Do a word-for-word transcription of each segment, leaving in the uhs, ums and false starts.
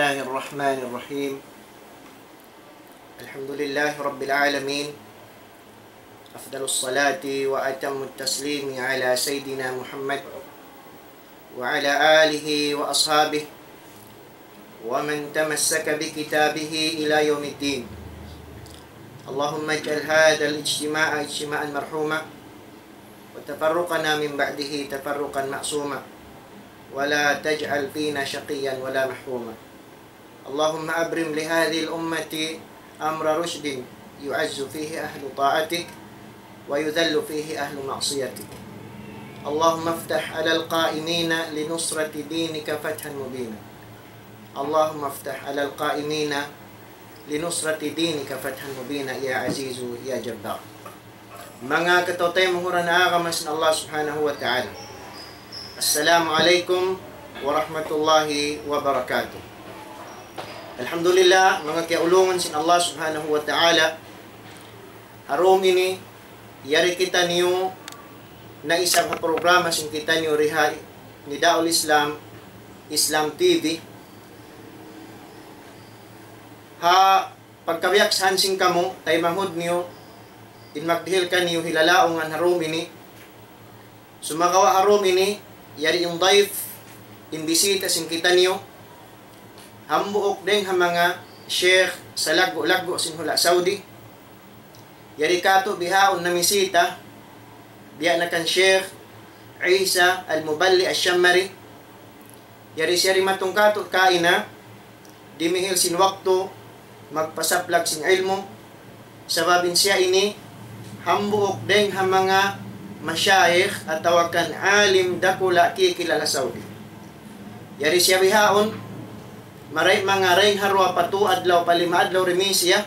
الله الرحمن الرحيم. الحمد لله رب العالمين. أفضل الصلاة وأتم التسليم على سيدنا محمد وعلى آله وأصحابه ومن تمسك بكتابه إلى يوم الدين. اللهم اجعل هذا الاجتماع اجتماعا مرحوما وتفرقنا من بعده تفرقا معصوما ولا تجعل فينا شقيا ولا محروما. اللهم أبرم لهذه الأمة أمر رشد يعز فيه أهل طاعتك ويذل فيه أهل معصيتك. اللهم افتح على القائمين لنصرة دينك فتحا مبينا. اللهم افتح على القائمين لنصرة دينك فتحا مبينا يا عزيز يا جبار. Manga kataymanghuran ha agama sin Allah Subhanahu wa Ta'ala. Assalamu alaykum warahmatullahi wabarakatuh. Alhamdulillah, manga kiyaulungan sin Allah Subhanahu wa Ta'ala. Ha dum ini, yari kitaniyu na isab ha programa sin kitaniyu dii ha Nidaul Islam, Islam T V. Ha pagkabiyaksahan sin kamu, taymanghud niyu, in magdihil kaniyu hilalaungan ha dum ini. Sumagawa' ha dum ini, yari in daif, in bisita sin kitaniyu, hambuuk dayng ha manga sheikh salaggu'-laggu' sin hula' Saudi. Yari katu' bihaun namisita, biya' na kan Sheikh Isa Al-Muballi Al-Shammari. Yari siya dimatung katu' kaina, dimihil sin waktu, magpasaplag sin ilmu', sabab in siya ini, hambuuk dayng ha manga mashayikh atawa kan alim dakula' kikilala Saudi. Yari siya bihaun, marayaw manga dayng ha duwa pa tū adlaw pa lima adlaw dimi siya,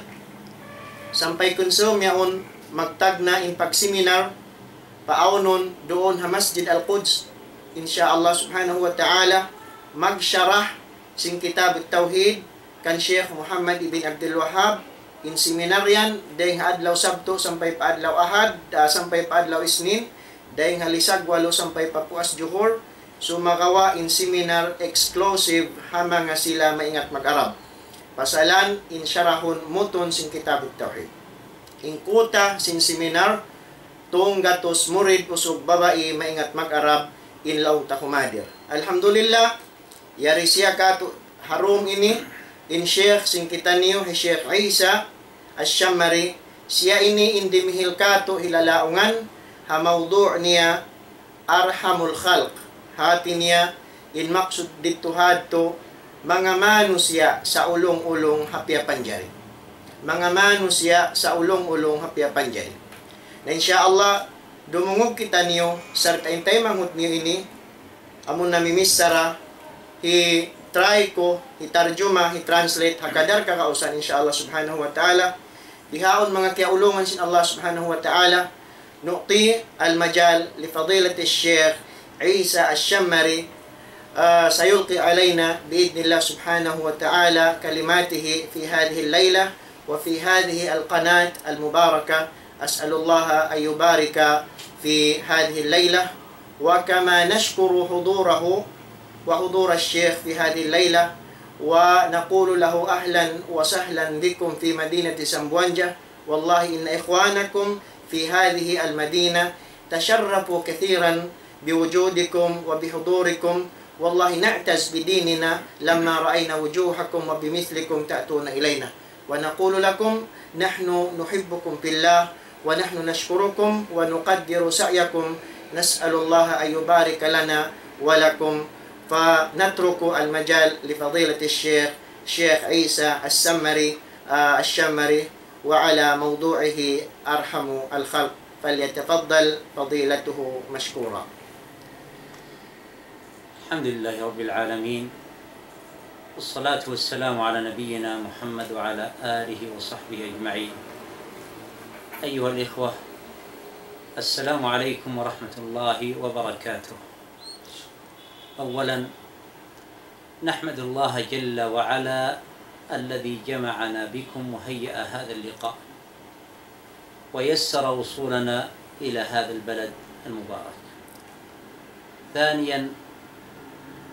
sampay kunsum yaun magtagna' in pagseminar, paawnun duun ha Masjid Al-Quds. Insya Allah Subhanahu wa Ta'ala, magsharah sin Kitab At-Tawhid kan Sheikh Muhammad ibn Abdul Wahhab, in seminar yan, dayng ha adlaw Sabtu sampay pa adlaw Ahad, ah, sampay pa adlaw Isnin, dayng ha lisag walu sampay pa puas Juhur, sumagawa' in seminar exclusive ha manga sila maingat mag-Arab. Pasalan in sharahun mutun sin Kitab At-Tawhid. In kuta sin seminar, tunggatus murid usug babai maingat mag-Arab in laung ta humadir. Alhamdulillah, yari siya katu' ha dum ini, in Sheikh sin kitaniyu, hi Sheikh Isa Ash-Shammari, siya ini in dimihil katu' hilalaungan, ha mawdu' niya, Arhamul khalq. Hati niya, in maksud didtu hadtu, manga manusiya' sa ulung-ulung ha piyapanjari. Manga manusiya' sa ulung-ulung ha piyapanjari. Na insya Allah, dumungug kitaniyu, sarta' in taymanghud niyu ini, amun namimichara, hi-try ku, hi-tarjuma, hi-translate, ha kadar kakausan, insya Allah Subhanahu wa Ta'ala. Bihaun manga kiyaulungan sin Allah Subhanahu wa Ta'ala, نعطي المجال لفضيلة الشيخ عيسى الشمري، آه، سيلقي علينا بإذن الله سبحانه وتعالى كلماته في هذه الليلة وفي هذه القناة المباركة. أسأل الله أن يبارك في هذه الليلة، وكما نشكر حضوره وحضور الشيخ في هذه الليلة، ونقول له أهلا وسهلا بكم في مدينة زمبوانجة. والله إن إخوانكم في هذه المدينة تشرفوا كثيرا بوجودكم وبحضوركم، والله نعتز بديننا لما رأينا وجوهكم وبمثلكم تأتون إلينا، ونقول لكم نحن نحبكم في الله، ونحن نشكركم ونقدر سعيكم، نسأل الله أن يبارك لنا ولكم، فنترك المجال لفضيلة الشيخ، شيخ عيسى السمري، آه، الشمري، وعلى موضوعه أرحم الخلق، فليتفضل فضيلته مشكورا. الحمد لله رب العالمين، والصلاة والسلام على نبينا محمد وعلى آله وصحبه أجمعين. أيها الإخوة، السلام عليكم ورحمة الله وبركاته. أولا، نحمد الله جل وعلا الذي جمعنا بكم وهيأ هذا اللقاء ويسر وصولنا إلى هذا البلد المبارك. ثانيا،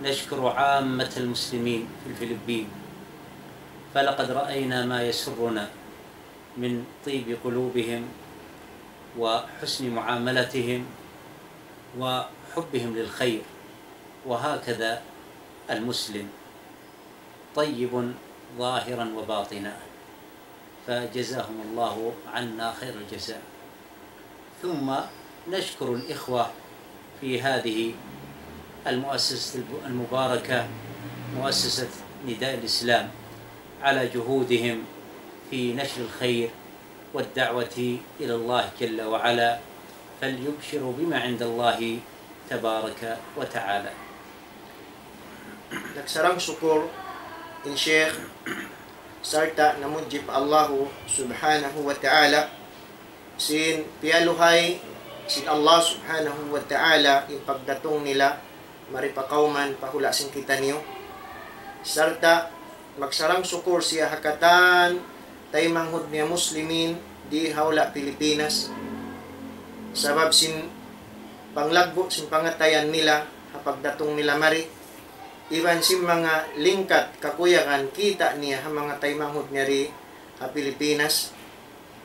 نشكر عامة المسلمين في الفلبين فلقد رأينا ما يسرنا من طيب قلوبهم وحسن معاملتهم وحبهم للخير، وهكذا المسلم طيب ظاهرا وباطنا، فجزاهم الله عنا خير الجزاء. ثم نشكر الإخوة في هذه المؤسسة المباركة، مؤسسة نداء الإسلام، على جهودهم في نشر الخير والدعوة إلى الله جل وعلا، فليبشروا بما عند الله تبارك وتعالى. Nagsarang-sukul in Sheikh, sarta' namudji pa Allahu Subhanahu wa Ta'ala, sin piyaluhay sin Allah Subhanahu wa Ta'ala in pagdatung nila mari pa kawman pa hula' sin kitaniyu. Sarta' magsarang-sukul siya ha katan taymanghud niya Muslimin di ha hula' Pilipinas, sabab sin panglaggu' sin pangatayan nila ha pagdatung nila mari, iban sin manga lingkat kakuyagan kita' niya ha manga taymanghud niya di ha Pilipinas.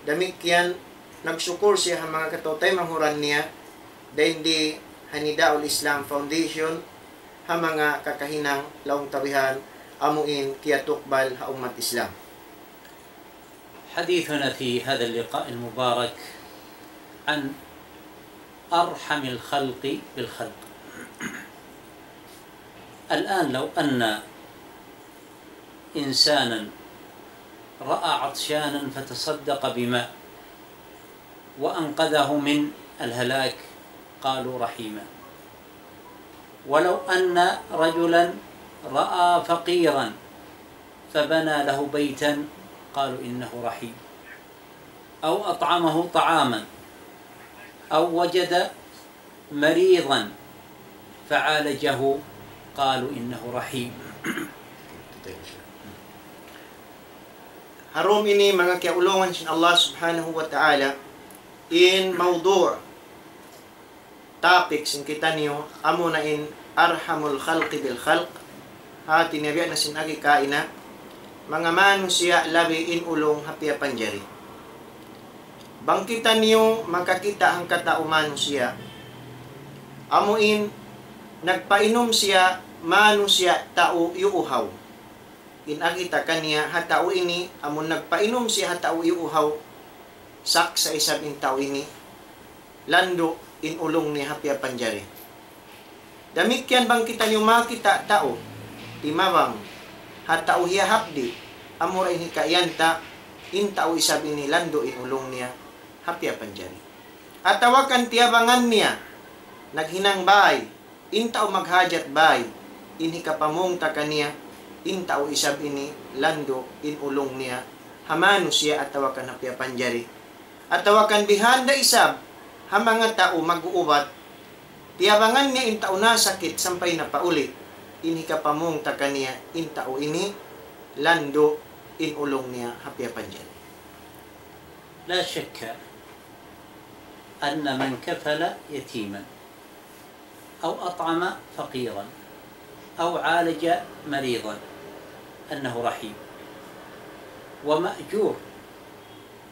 Damikkiyan, nagsukul siya ha manga kataw-taymanghud niya, dayn di ha Nidaul Islam Foundation, ha manga kakahinang laung ta bihan, amu in kiyatukbal ha ummat Islam. حديثنا في هذا اللقاء المبارك عن أرحم الخلق بالخلق. الآن لو أن إنسانا رأى عطشانا فتصدق بماء وأنقذه من الهلاك، قالوا رحيما. ولو أن رجلا رأى فقيرا فبنى له بيتا، قالوا إنه رحيم. أو أطعمه طعاما، أو وجد مريضا فعالجه، قالوا إنه رحيم. Ha dum ini manga kiyaulungan sin Allah Subhanahu wa Ta'ala, in mawdu', topic sin kitaniyu, amuna in arhamul khalqi bil khalq, hati niya biya' na sin agi kaina, manga manusiya' labi in ulung ha piyapanjari. Bang kitaniyu makakita' hangkatau manusiya', amu in nagpainum siya manusiya' tau iyuuhaw. In agi ta kaniya ha tau ini, amun nagpainum siya ha tau iyuuhaw, saksa' isab in tau ini, landu' in ulung niya ha piyapanjari. Damikkiyan bang kitaniyu makakita' tau, timabang, ha tau hiyahapdi', amura in hikaiyan ta, in tau isab ini landu' in ulung niya ha piyapanjari. Atawa kan tiyabangan niya, naghinang bay, in tau maghajat bay, in hikapamung ta kaniya, in tau isab ini landu' in ulung niya ha manusiya' atawa kan ha piyapanjari. Atawa kan bihan da isab ha manga tau mag-uubat, tiyabangan niya in tau nasakit sampay napauli', in hikapamung ta kaniya, in tau ini landu' in ulung niya ha piyapanjari. لا شك أن من كفل يتيما أو أطعم فقيرا أو عالج مريضا أنه رحيم ومأجور.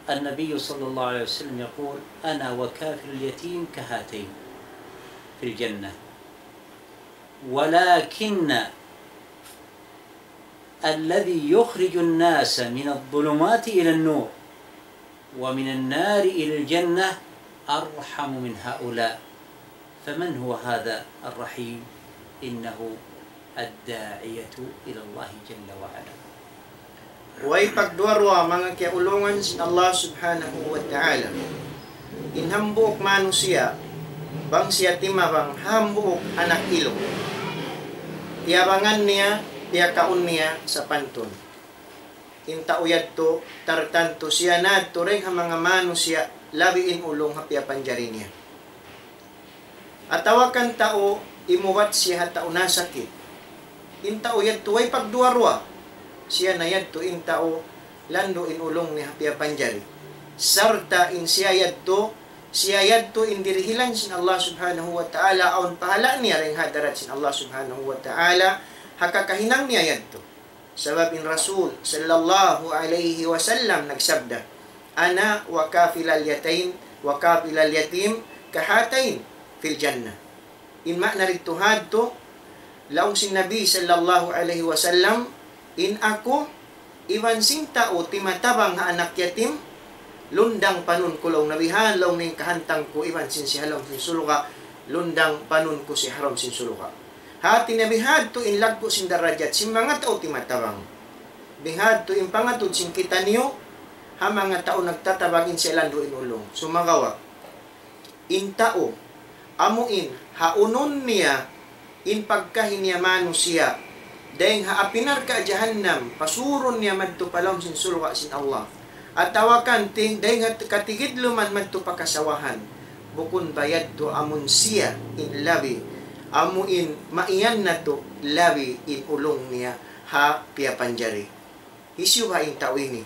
النبي صلى الله عليه وسلم يقول: أنا وكافل اليتيم كهاتين في الجنة، ولكن الذي يخرج الناس من الظلمات إلى النور ومن النار إلى الجنة أرحم من هؤلاء. فمن هو هذا الرحيم؟ إنه الداعية إلى الله جل وعلا. Way pagduwa-ruwa manga kiyaulungan sin Allah Subhanahu wa Ta'ala. In hambuuk manusiya', bang siya timabang hambuuk anak ilu, tiyabangan niya, piyakaun niya sapantun. In tau yadtu, tartantu siya na yadtu dayn ha manga manusiya' labi in ulung ha piyapanjari niya. Atawa kan tau imubat siya ha tau nasakit. In tau yadtu way pagduwa-ruwa. Siya na yadtu in tau landu' in ulung niya ha piyapanjari. Sarta' in siya yadtu, siya yadtu in dirihilan sin Allah Subhanahu wa Ta'ala, awn pahala' niya dayn ha hadarat sin Allah Subhanahu wa Ta'ala, ha kakahinang niya yadtu. Sabab in Rasul sallallahu alayhi wasallam nagsabda, "Ana wa kafilal yatim, wa kafilal yatim kahatayn fil jannah." In ma'na didtu hadtu, laung sin Nabi sallallahu alayhi wasallam, in aku iban sin tau timatabang ha anak yatim, lundang panun ku laung niya bihan, laung niya in kahantang ku iban sin siya ha lawm sin surga', lundang panun ku siya ha lawm sin surga'. Hati niya bihadtu in laggu' sin darajat sin manga tau timatabang. Bihadtu in pangatud sin kitaniyu, ha manga tau nagtatabang in siya landu' in ulung. Sumagawa', in tau, amu in, haunun niya, in pagkahi niya manusiya', dayng ha api narka' jahannam, pasurun niya madtu pa lawm sin surga' sin Allah. Atawa kan, ting-, dayng ha katigidluman madtu pa kasawahan. Bukun ba yadtu amun siya in labi, amu in maiyan natu' labi in ulung niya ha piyapanjari. Hisiyu ba in tau ini?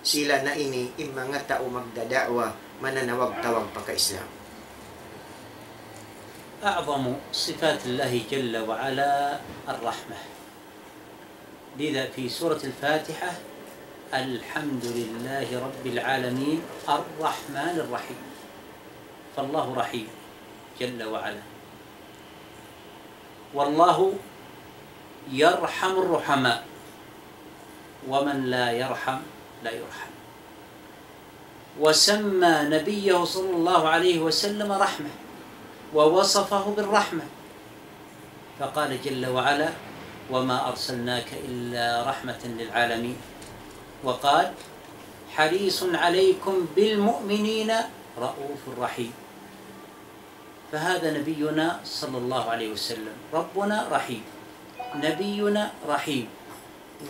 Sila na ini in manga tau magdada'wa, mananawag-tawag pa ka-Islam. أعظم صفات الله جل وعلا الرحمة. لذا في سورة الفاتحة: الحمد لله رب العالمين الرحمن الرحيم. فالله رحيم جل وعلا. والله يرحم الرحماء، ومن لا يرحم لا يرحم. وسمى نبيه صلى الله عليه وسلم رحمة، ووصفه بالرحمة، فقال جل وعلا: وما أرسلناك إلا رحمة للعالمين. وقال: حريص عليكم بالمؤمنين رءوف رحيم. فهذا نبينا صلى الله عليه وسلم، ربنا رحيم، نبينا رحيم،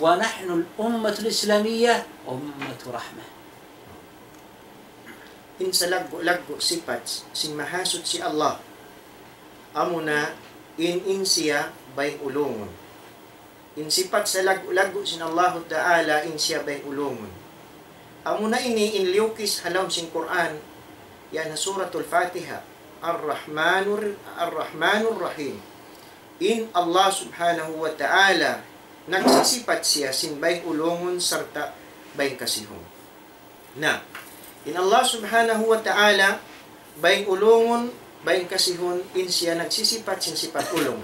ونحن الأمة الإسلامية أمة رحمة. In salaggu'-laggu' sipat sin Mahasuchi Allah, amuna in, in siya bayng ulungun. In sipat salaggu'-laggu' sin Allahu Ta'ala in siya bayng ulungun. Amuna ini in liyukis ha lawm sin Qur'an, yan ha Suratul Fatiha, Ar-Rahmanur, Ar-Rahmanur Rahim. In Allah Subhanahu wa Ta'ala nagsisipat siya sin bayng ulungun sarta' bayng kasihun. Na, in Allah Subhanahu wa Ta'ala, bayng ulungun, bayng kasihun, in siya nagsisipat sin sipat ulung.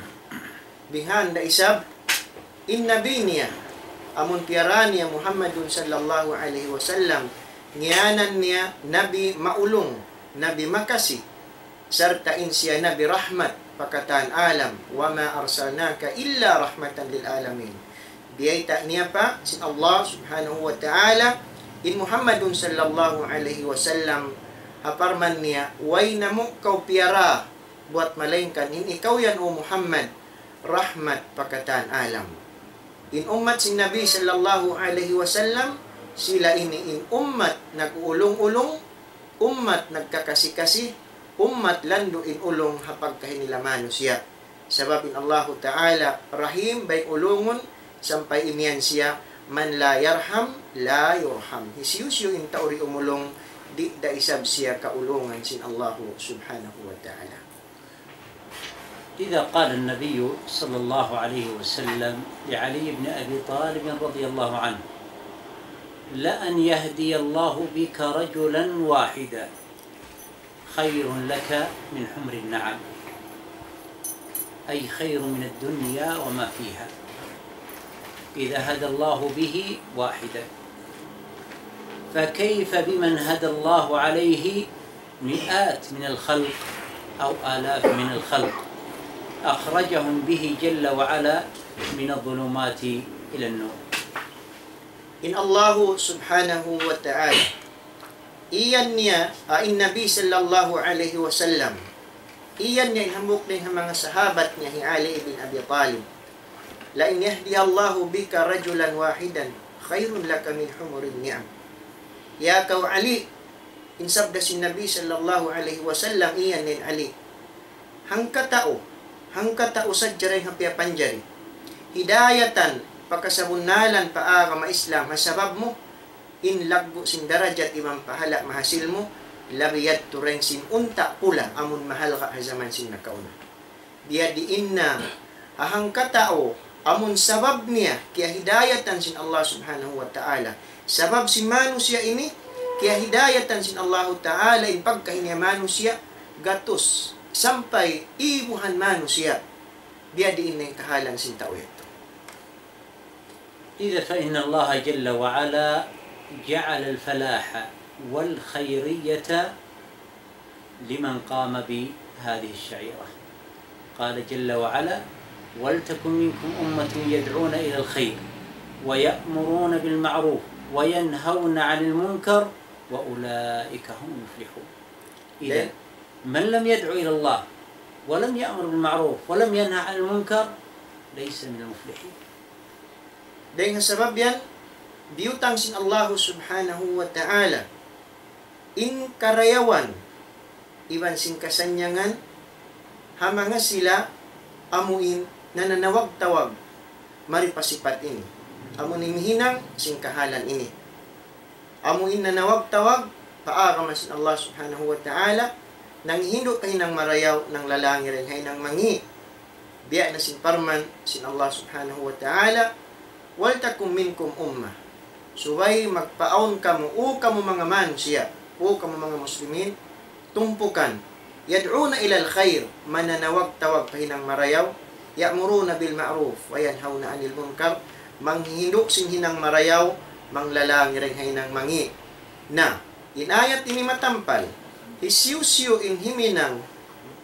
Bihan da isab, in Nabi niya, amun piyara niya Muhammadun sallallahu alayhi wasallam, ngiyanan niya Nabi maulung, Nabi makasi, sarta' in siya Nabi rahmat pa katan alam, وما أرسلناك إلا رحمة للعالمين. Biyayta' niya pa sin Allah Subhanahu wa Ta'ala in Muhammadun sallallahu alayhi wasallam, ha parman niya, way namu' kaw piyara buwat malaingkan in ikaw yan, O Muhammad, rahmat pa katan alam. In ummat sin Nabi sallallahu alayhi wasallam, sila ini in ummat nag-uulung-ulung, ummat nagkakasi-kasi, ummat landu' in ulung ha pagkahi nila manusiya'. Sabab in Allahu Ta'ala Rahim, bayng ulungun, sampay imiyan siya, من لا يرحم لا يرحم. Hisiyu-siyu in tau di' umulung, di' da isab siya kaulungan sin Allahu Subhanahu wa Ta'ala. لذا قال النبي صلى الله عليه وسلم لعلي بن أبي طالب رضي الله عنه: لأن يهدي الله بك رجلا واحدا خير لك من حمر النعم، أي خير من الدنيا وما فيها، إذا هدى الله به واحدا، فكيف بمن هدى الله عليه مئات من الخلق أو آلاف من الخلق أخرجهم به جل وعلا من الظلمات إلى النور. In Allahu Subhanahu wa Ta'ala, iyan niya, a, in Nabi sallallahu alayhi wasallam, iyan niya in hambuuk dayn ha manga sahabat niya hi Ali ibn Abi Talib. لأن يهدي الله بك رجلا واحدا خير لك من حمر النعم. Ya kaw Ali, in sabda sin Nabi sallallahu alayhi wasallam, iyan in Ali. Hangkatau, hangkatau sadja dayn ha piyapanjari, hidayatan, pakasabunnalan pa agama Islam, ha sabab mu, in laggu' sin darajat iban pahala' mahasil mu, labi yadtu dayn sin unta' pula amun mahalga' ha jaman sin nakauna. Biyadiin na, ha hangkatau, Amun sabab niya kiyahidayatan sin Allah Subhanahu wa Ta'ala. Sabab sin manusiya' ini, kiyahidayatan sin Allahu Ta'ala in pagkahi niya manusiya', gatus, sampay ibuhan manusiya'. Biya' diin in kahalan sin tau yadtu. إذا فإن الله جل وعلا جعل الفلاح والخيرية لمن قام بهذه الشعيرة. قال جل وعلا: ولتكن منكم أمة يدعون إلى الخير ويأمرون بالمعروف وينهون عن المنكر وأولئك هم المفلحون. إذن من لم يدع إلى الله ولم يأمر بالمعروف ولم ينه عن المنكر ليس من المفلحين. Dayng ha sabab yan, biyutang sin Allahu Subhanahu wa Ta'ala in karayawan iban sin kasannyangan ha manga sila amuin nananawag-tawag mari pa sipat ini, amuin hinang sin kahalan ini. Amuin nanawag-tawag pa agama sin Allah Subhanahu wa Ta'ala, nanghindu' pa hinang marayaw, nanglalangi dayn ha hinang mangi'. Biya' na sin parman sin Allah Subhanahu wa Ta'ala, ولتكن منكم أمة. Subay magpaawn kamu, o kamu manga manusiya', o kamu manga muslimin, tumpukan. يدعون إلى الخير, mananawag-tawag pa hinang marayaw, يأمرون بالمعروف وينهون عن المنكر, manghihindu' sin hinang marayaw, manglalangi dayn ha hinang mangi'. Na, in ayat ini matampal, hisiyu-siyu in himinang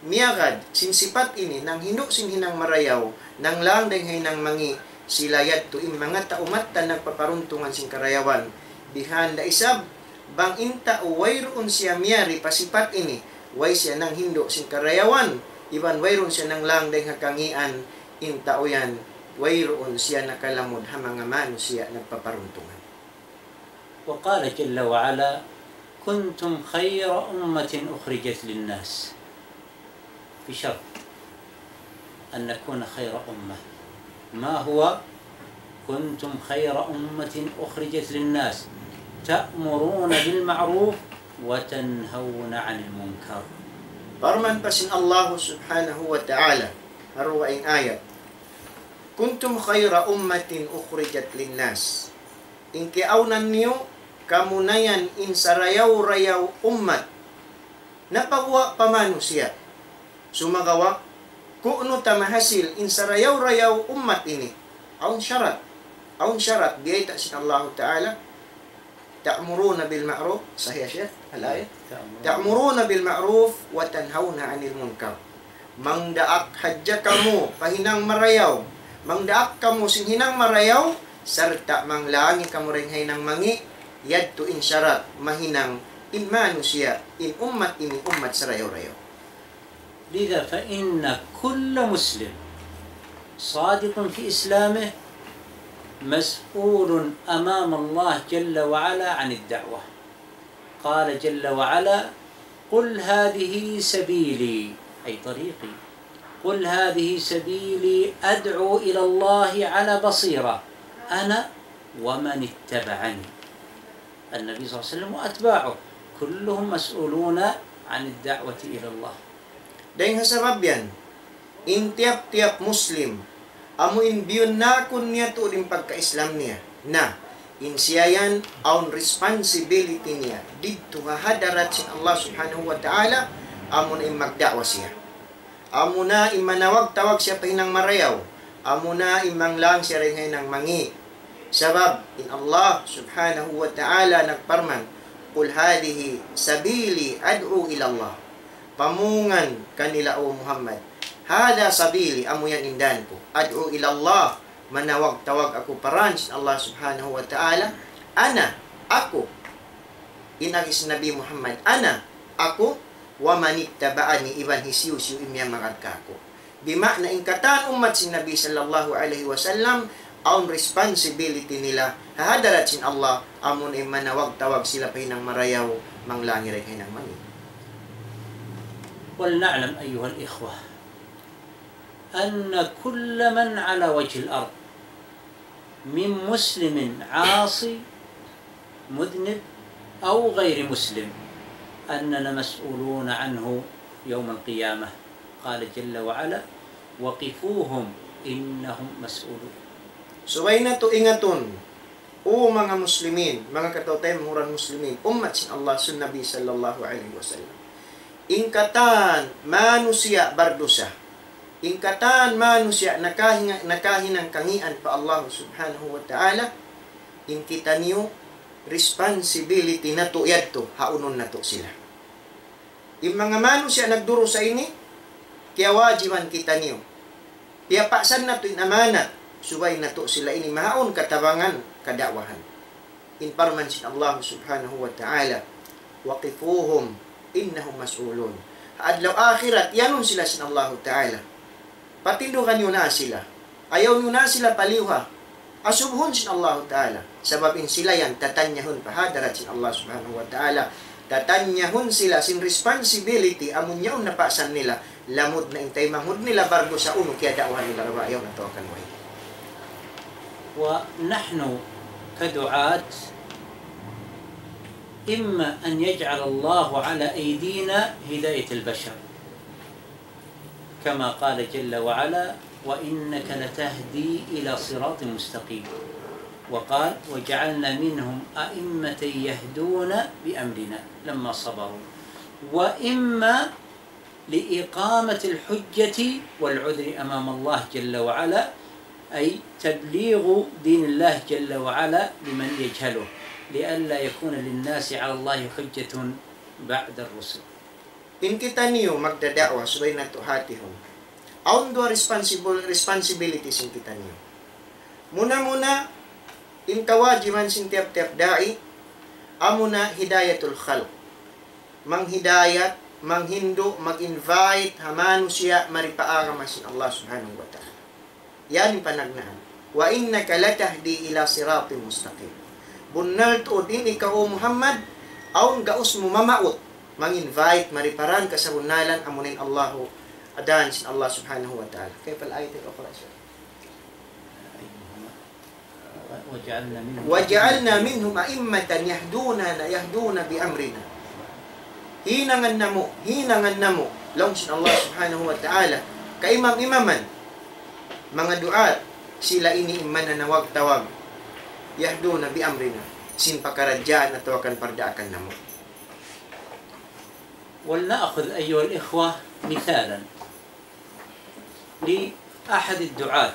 miyagad sin sipat ini, nanghindu' sin hinang marayaw, nanglang dayn ha hinang mangi', sila yadtu in manga tau mattan nagpaparuntungan sin karayawan. Bihan da isab, bang in tau wayruun siya miyari pa sipat ini, way siya nanghindu' sin karayawan, iban wayruun siya nanglang dayn ha kangian, in tau yan, wayruun siya nakalamud ha manga manusiya' nagpaparuntungan. وقال جل وعلا: كنتم خير أمة أخرجت للناس، بشرط أن نكون خير أمة. ما هو؟ كنتم خير أمة أخرجت للناس تأمرون بالمعروف وتنهون عن المنكر. Parman pa sin Allahu Subhanahu wa Ta'ala, ha dugaing ayat, كنتم خير أمة أخرجت للناس. In kiyaawnan niyu, kamu na yan in sarayaw-rayaw ummat, napaguwa' pa manusiya'. Sumagawa', ku'nu ta mahasil in sarayaw-rayaw ummat ini? Awn sharat. Awn sharat, biyayta' sin Allahu Ta'ala. تأمرون بالمعروف, sahih, Sheikh, al-ayat? تأمرون بالمعروف وتنهون عن المنكر. Mangdaak hadja kamu pa hinang marayaw. Mangdaak kamu sin hinang marayaw, sarta' manglangi kamu dayn ha hinang mangi', yadtu in sharat mahinang in manusiya', in ummat ini ummat sarayaw-rayaw. لذا فإن كل مسلم صادق في إسلامه مسؤول أمام الله جل وعلا عن الدعوة. قال جل وعلا: قل هذه سبيلي، أي طريقي، قل هذه سبيلي أدعو إلى الله على بصيرة أنا ومن اتبعني. النبي صلى الله عليه وسلم وأتباعه كلهم مسؤولون عن الدعوة إلى الله. Dayng ha sabab yan, in tiyap-tiyap Muslim, amu in biyunnakun niya tuud in pagka-Islam niya. Na, in siya yan, awn responsibility niya didtu ha hadarat sin Allah Subhanahu wa Ta'ala, amu na in magda'wa siya. Amu na in manawag-tawag siya pa hinang marayaw. Amu na in manglang siya dayn ha hinang mangi'. Sabab in Allah Subhanahu wa Ta'ala nagparman, قل هذه سبيلي أدعو إلى الله. Pamungan kanila, O Muhammad, هذا سبيلي, amu yan in dan ku. أدعو إلى الله, manawag-tawag aku pa dān sin Allah Subhanahu wa Ta'ala. أنا, aku. In agi sin Nabi Muhammad, أنا, aku, ومن اتبعني, iban hisiyu-siyu in miyamagad kāku'. Bima'na in katan ummat sin Nabi sallallahu alayhi wasallam, awn responsibility nila ha hadarat sin Allah, amu na in manawag-tawag sila pa hinang marayaw, manglangi dayn ha hinang mangi'. ولنعلم أيها الإخوة أن كل من على وجه الأرض من مسلم عاصي مذنب أو غير مسلم أننا مسؤولون عنه يوم القيامة. قال جل وعلا: وقفوهم إنهم مسؤولون. Subay natu' ingatun, O manga muslimin, manga kataw-taymanghuran muslimin, ummat sin Allah, sin Nabi sallallahu alayhi wasallam. In katan manusiya' bardusa, in katan manusiya' nakahinga-, nakahinang kangīan pa Allah subhanahu wa ta'ala, in kitaniyu responsibility natu' yadtu, haunun natu' sila. In manga manusiya' nagdurusa ini, kiyawajiban kitaniyu. Piyapaasan natu' in amanat, subay natu' sila ini mahaun katabangan kada'wahan. In parman sin Allah subhanahu wa ta'ala, وقفوهم إنهم مسؤولون. Ha adlaw akhirat, iyanun sila sin Allah ta'ala. Patindugan niyu na sila. Ayaw niyu na sila paliyuha. Asubuhun sin Allahu Ta'ala. Sabab in sila yan tatanyahun pa hadarat sin Allah Subhanahu wa Ta'ala. Tatanyahun sila sin responsibility amun yaun napaasan nila. Lamud na in taymanghud nila bardusa unu kiyada'wahan nila ra ba, ayaw na tawakal way. ونحن كدعاة إما أن يجعل الله على أيدينا هداية البشر، كما قال جل وعلا: "وإنك لتهدي إلى صراط مستقيم". وقال: "وجعلنا منهم أئمة يهدون بأمرنا لما صبروا". وإما لإقامة الحجة والعذر أمام الله جل وعلا، أي تبليغ دين الله جل وعلا لمن يجهله، لئلا يكون للناس على الله حجة بعد الرسل. In kitaniyu magdada'wa, subay natu' hatihun. Awn duwa responsible, responsibility sin kitaniyu. Muna-muna, in kawajiban sin tiyap-tiyap da'i, amuna hidayatul khalq. Manghidayat, manghindu', mag-invite ha manusiya' mari pa agama sin Allah Subhanahu wa Ta'ala. Yan in panagnaan. "وإنك لتهدي إلى صراط مستقيم". Bunnal tuud in ikaw, O Muhammad, awn gaus mu mamaut, mang-invite, mari pa dān kasabunnalan, amuna in Allahu, dān sin Allah Subhanahu wa Ta'ala. كيف الآية الأخرى, Shaykh? وجعلنا منهم وجعلنا منهم أئمة يهدون، يهدون بأمرنا. Hinangan namu', hinangan namu', laung sin Allah Subhanahu wa Ta'ala, kaimam-imaman, manga du'at, sila ini in mananawag-tawag, يهدون بأمرنا, sin pakaradjaan atawa kan pardaakan namu'. ولنأخذ أيها الإخوة مثالا لأحد الدعاة،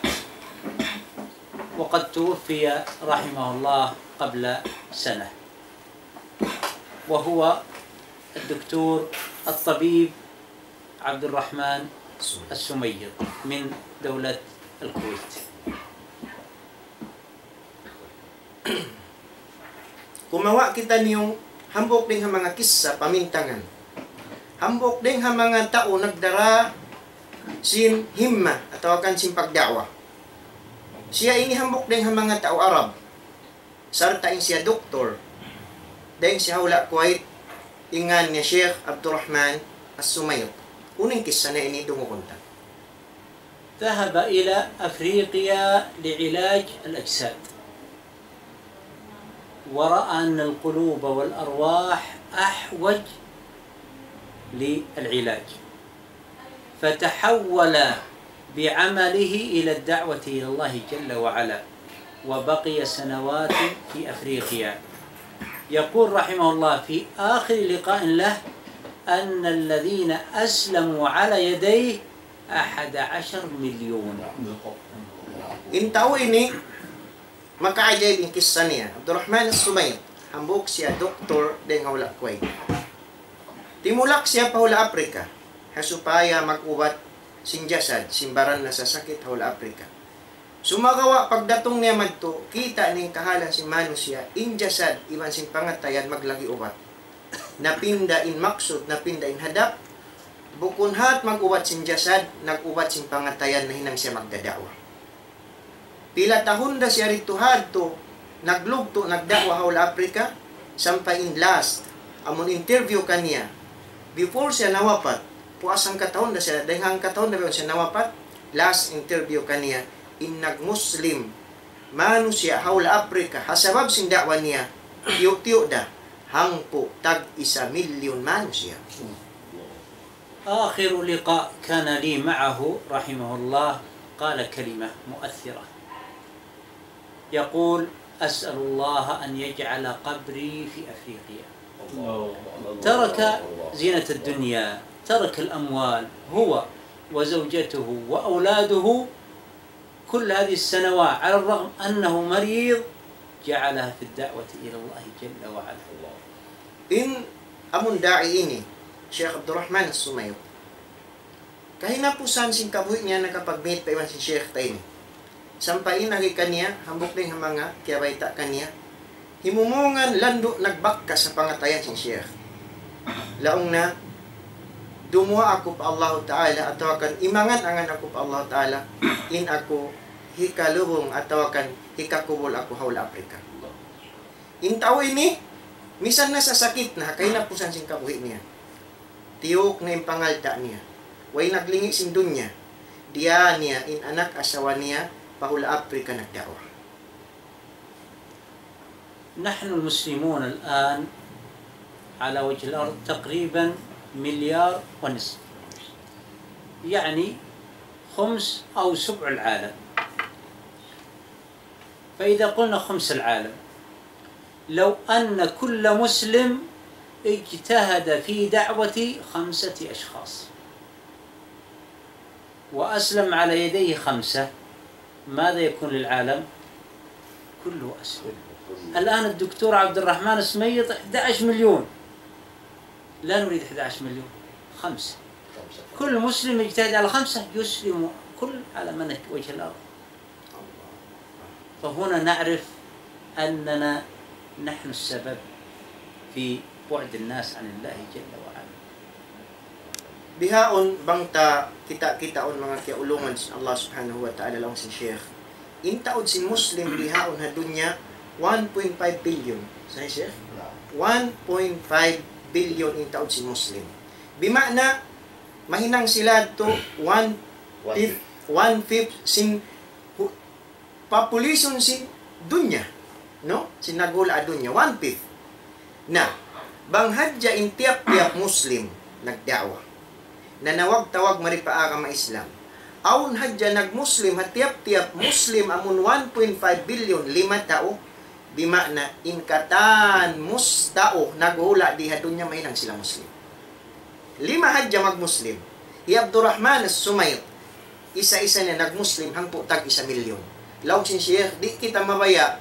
وقد توفي رحمه الله قبل سنة، وهو الدكتور الطبيب عبد الرحمن السميط من دولة الكويت. Kumawa' kitaniyu hambuuk dayn ha manga kissa pamintangan. Hambuuk dayn ha manga tau nagdara sin himma atawa kan sin pagda'wa. Siya ini hambuuk dayn ha manga tau Arab. Sarta' in siya doktor. Dayn siya ha hula' Kuwait, in ngan niya Sheikh Abdurrahman As-Sumayt. Unu in kissa niya ini, dungugun ta. ذهب إلى أفريقيا لعلاج الأجساد، ورأى أن القلوب والأرواح أحوج للعلاج، فتحول بعمله إلى الدعوة إلى الله جل وعلا، وبقي سنوات في أفريقيا. يقول رحمه الله في آخر لقاء له أن الذين أسلموا على يديه أحد عشر مليون. In tau ini, makaajaib in kissa niya. Abdurrahman As-Sumayt, hambuuk siya doktor dayn ha hula' Kuwait. Timulak siya pa hula' Aprika, ha supaya mag-ubat sin jasad, sin baran nasasakit ha hula' Aprika. Sumagawa' pagdatung niya madtu, kita' niya in kahalan sin manusiya', in jasad, iban sin pangatayan maglagi' ubat. Napinda in maksud, napinda in hadap, bukun hat mag-ubat sin jasad, nag-ubat sin pangatayan, nahinang siya magdada'wa. Pila tahun da siya didtu hadtu, naglugtu', nagda'wa ha hula' Aprika, sampay in last, amun interview kaniya, before siya nawapat, puas hangka tahun da siya, dayn hangka tahun da ba siya nawapat, last interview kaniya, in nag-Muslim manusiya' ha hula' Aprika, ha sabab sin da'wa niya, tiyu'-tiyu' da, hangpu' tag-isa milyun manusiya'. آخر لقاء كان لي معه رحمه الله قال كلمة مؤثرة، يقول: "أسأل الله أن يجعل قبري في أفريقيا." ترك زينة الدنيا، ترك الأموال، هو وزوجته وأولاده كل هذه السنوات، على الرغم أنه مريض، جعلها في الدعوة إلى الله جل وعلا. In amun da'i ini, Sheikh Abdurrahman As-Sumayt, kahinapusan sin kabuhi' niya nakapagmit pa iban sin Sheikh ta ini. Sampay in agi kaniya, hambuuk dayn ha manga kiyabayta' kaniya, himumungan landu' nagbakkas ha pangatayan sin Sheikh. Laung niya, dumuwaa aku pa Allahu Ta'ala, atawa kan imangan-angan aku pa Allahu Ta'ala, in aku hikalubung atawa kan hikakubul aku ha hula' Afrika. In tau ini, misan na sasakit na, kahinapusan sin kabuhi' niya. Tiyuk na in pangalta' niya. Way naglingi' sin dunya. Diyā niya in anak asawa niya pa hula' Afrika nagda'wa. نحن المسلمون الآن على وجه الأرض تقريبًا مليار ونصف، يعني خمس أو سبع العالم. فإذا قلنا خمس العالم، لو أن كل مسلم اجتهد في دعوة خمسة أشخاص وأسلم على يديه خمسة، ماذا يكون للعالم؟ كله أسلم. الآن الدكتور عبد الرحمن السميط أحد عشر مليون، لا نريد أحد عشر مليون، خمسة. كل مسلم يجتهد على خمسة يسلم كل على من وجه الأرض. فهنا نعرف أننا نحن السبب في بعد الناس عن الله جل وعلا. Bihaun bang ta kita-kitaun manga kiyaulungan sin Allah Subhanahu wa Ta'ala laung sin Sheikh. In taud sin Muslim bihaun ha dunya one point five billion. Sahih, Sheikh? One point five billion in taud sin Muslim. Bima'na, mahinang sila tu one fifth, one fifth sin hu-, population sin dunya, no? Sin naghula' dunya, one fifth. Na, bang hadja in tiyap-tiyap Muslim nagda'wa, nanawag-tawag mari pa agama Islam, awn hadja nag-Muslim ha tiyap-tiyap Muslim amun one point five billion, lima tau, bima'na in katan mus-, tau naghula' di ha dunya mahinang sila Muslim. Lima hadja mag-Muslim. Hi Abdurrahman As-Sumayt, isa-isa niya nag-Muslim hangpu' tag isa milyon. Laung sin Sheikh, di' kita mabaya'.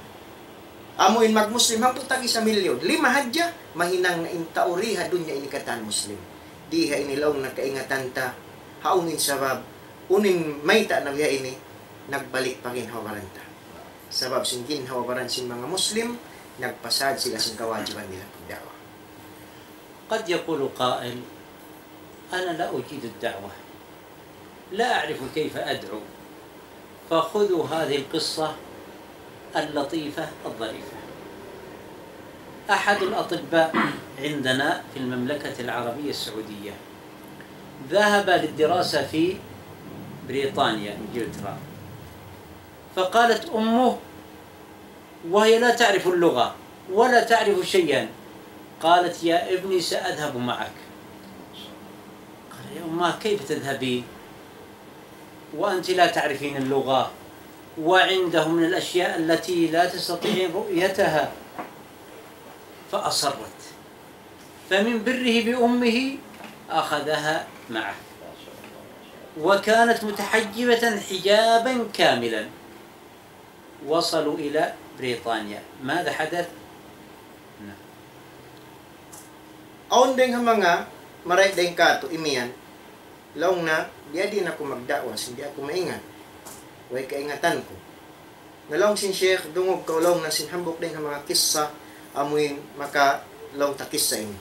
Amu in mag-Muslim hangpu' tag isa milyon. Lima hadja, mahinang na in tau di ha dunya ini katan Muslim. Di ha ini laung na kaingatan ta, hawnu in sabab, unu in mayta' na biya' ini, nagbalik pa ginhawa-baran ta. Sabab sin ginhawa-baran sin manga Muslim, nagpasad sila sin kawajiban nila pagda'wa. قد يقول قائل: "أنا لا أجيد الدعوة، لا أعرف كيف أدعو." فخذوا هذه القصة اللطيفة الظريفة. أحد الأطباء عندنا في المملكة العربية السعودية ذهب للدراسة في بريطانيا، إنجلترا، فقالت أمه وهي لا تعرف اللغة ولا تعرف شيئا، قالت: "يا ابني، سأذهب معك." قال: "يا أماه، كيف تذهبين وأنت لا تعرفين اللغة وعنده من الأشياء التي لا تستطيعين رؤيتها؟" فأصرت، فمن بره بأمه أخذها معه، وكانت متحجبة حجابا كاملا. وصلوا إلى بريطانيا. ماذا حدث؟ نعم. Awn dayn ha manga marayaw dayn kātu' imiyan, laung na, biyadiin aku magda'wa, sin di' aku maingat. Way kaingatan ku. Na laung sin Sheikh, dungug kaw laung na sin hambuuk dayn ha manga kissa, amuin maka laung ta kissa ini.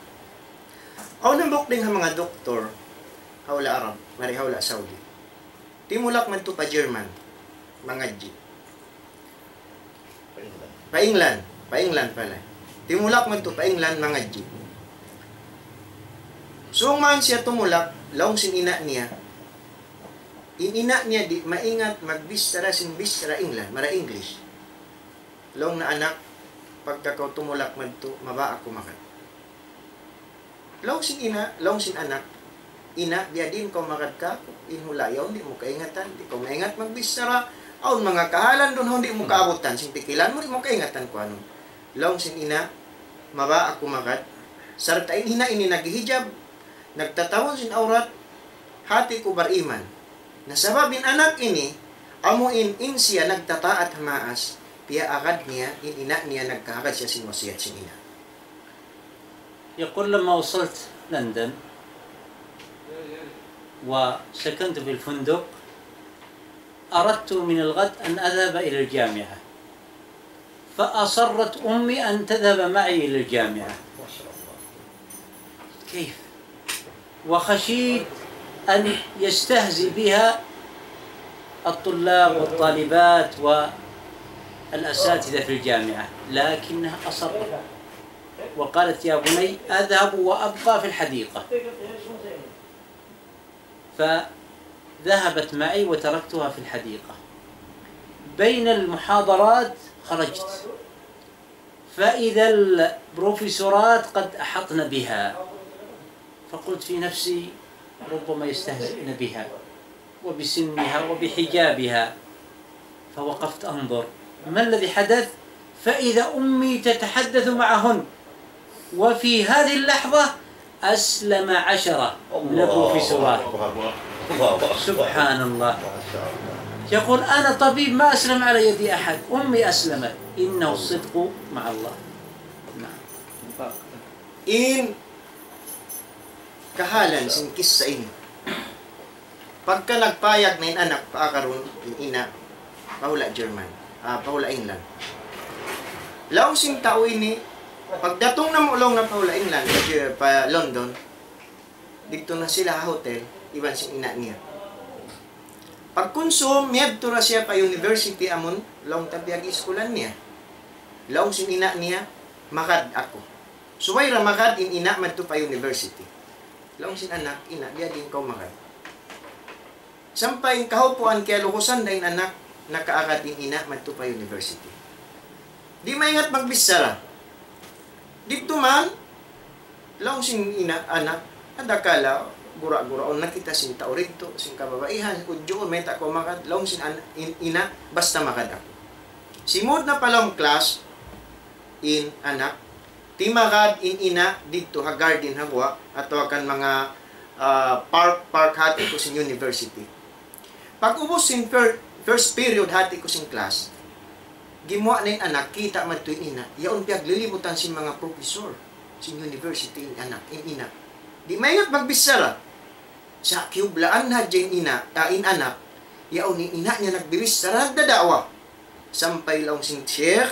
Awn hambuuk dayn ha manga doktor, ha hula' Arab, mari ha hula' Saudi. Timulak madtu pa German, mangadji'. Pa England, pa England pala. Timulak madtu pa England mangadji'. Sung man siya tumulak, laung sin ina' niya. In ina' niya di' maingat magbichara sin bichara England, mara English. Laung na, "Anak, pagka kaw tumulak madtu, mabaya' aku magad." Laung sin ina', laung sin anak, Ina', biyadiin kaw magad kāku', in hula' yaun di' mu kaingatan, di' kaw maingat magbichara, awn manga kahalan duun ha di' mu kaabutan, sin pikilan mu di' mu kaingatan kuanun. Laung sin ina', mabaya' aku magad, sarta' in ina' ini naghihijab, nagtatahun sin awrat, hati ku bariman. Na sabab in anak ini, amu in, in siya nagtataat ha maas, piyaagad niya, in ina' niya nagkaagad siya sin wasiyat sin ina'. يقول: لما وصلت لندن وسكنت في الفندق، أردت من الغد أن أذهب إلى الجامعة، فأصرت أمي أن تذهب معي إلى الجامعة. كيف؟ وخشيت أن يستهزئ بها الطلاب والطالبات والأساتذة في الجامعة، لكنها أصرت وقالت: يا بني، أذهب وأبقى في الحديقة. فذهبت معي وتركتها في الحديقة. بين المحاضرات خرجت، فإذا البروفيسورات قد أحطن بها، فقلت في نفسي: ربما يستهزئن بها وبسنها وبحجابها، فوقفت أنظر ما الذي حدث، فإذا أمي تتحدث معهن، وفي هذه اللحظة أسلم عشرة من البروفيسورات. الله أكبر. الله أكبر. سبحان الله. ما شاء الله. يقول: أنا طبيب، ما أسلم على يدي أحد، أمي أسلمت. إنه الصدق مع الله. نعم. In kahalan sin kissa ini. Pagka nagpayag na in anak paagarun, in ina', pa hula' German, ah, pa hula' England. Laung sin tau ini, pagdatung namu' laung niya pa hula' England, pa Jer-, pa London, didtu na sila ha hotel, iban sin ina' niya. Pagkunsum, miyadtu ra siya pa university amun laung ta piyag-iskulan niya. Laung sin ina' niya, magad aku. Subay ra magad in ina' madtu pa university. Laung sin anak, ina', biyadiin kaw magad. Sampay in kahupuan kiyalugusan da in anak, nakaagad in ina' madtu pa university. Di' maingat magbichara. Didtu man, laung sin ina', anak, adakala gura-guraun na kita sin tau didtu, sin kababaihan, udjuun, mayta' kaw magad, laung sin an-, in-, ina', basta magad aku. Simud na pa lawm class, in anak, timagad in ina' didtu ha garden ha guwa', atawa kan manga, ah, park, park hati ku sin university. Pag-ubus sin fir-, first period hati ku sin class, gimuwa' na in anak, kita' madtu in ina', yaun piyaglilibutan sin manga professor sin university in anak, in ina'. Di' maingat magbichara. Sa' kiyublaan hadja in ina', ah, in anak, yaun in ina' niya nagbibichara, nagdada'wa. Sampay laung sin sheikh,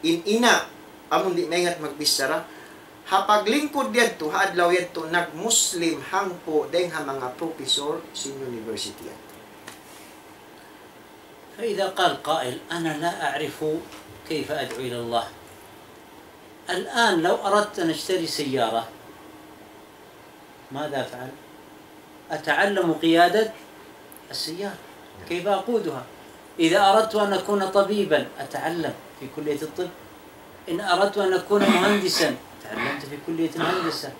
in ina', amun di' maingat magbichara, ha paglingkud yadtu, ha adlaw yadtu, nag-Muslim hangpu' dayng ha manga professor sin university yadtu. فإذا قال قائل: أنا لا أعرف كيف أدعو إلى الله. الآن لو أردت أن أشتري سيارة، ماذا أفعل؟ أتعلم قيادة السيارة، كيف أقودها. إذا أردت أن أكون طبيبا، أتعلم في كلية الطب. إن أردت أن أكون مهندسا، تعلمت في كلية الهندسة.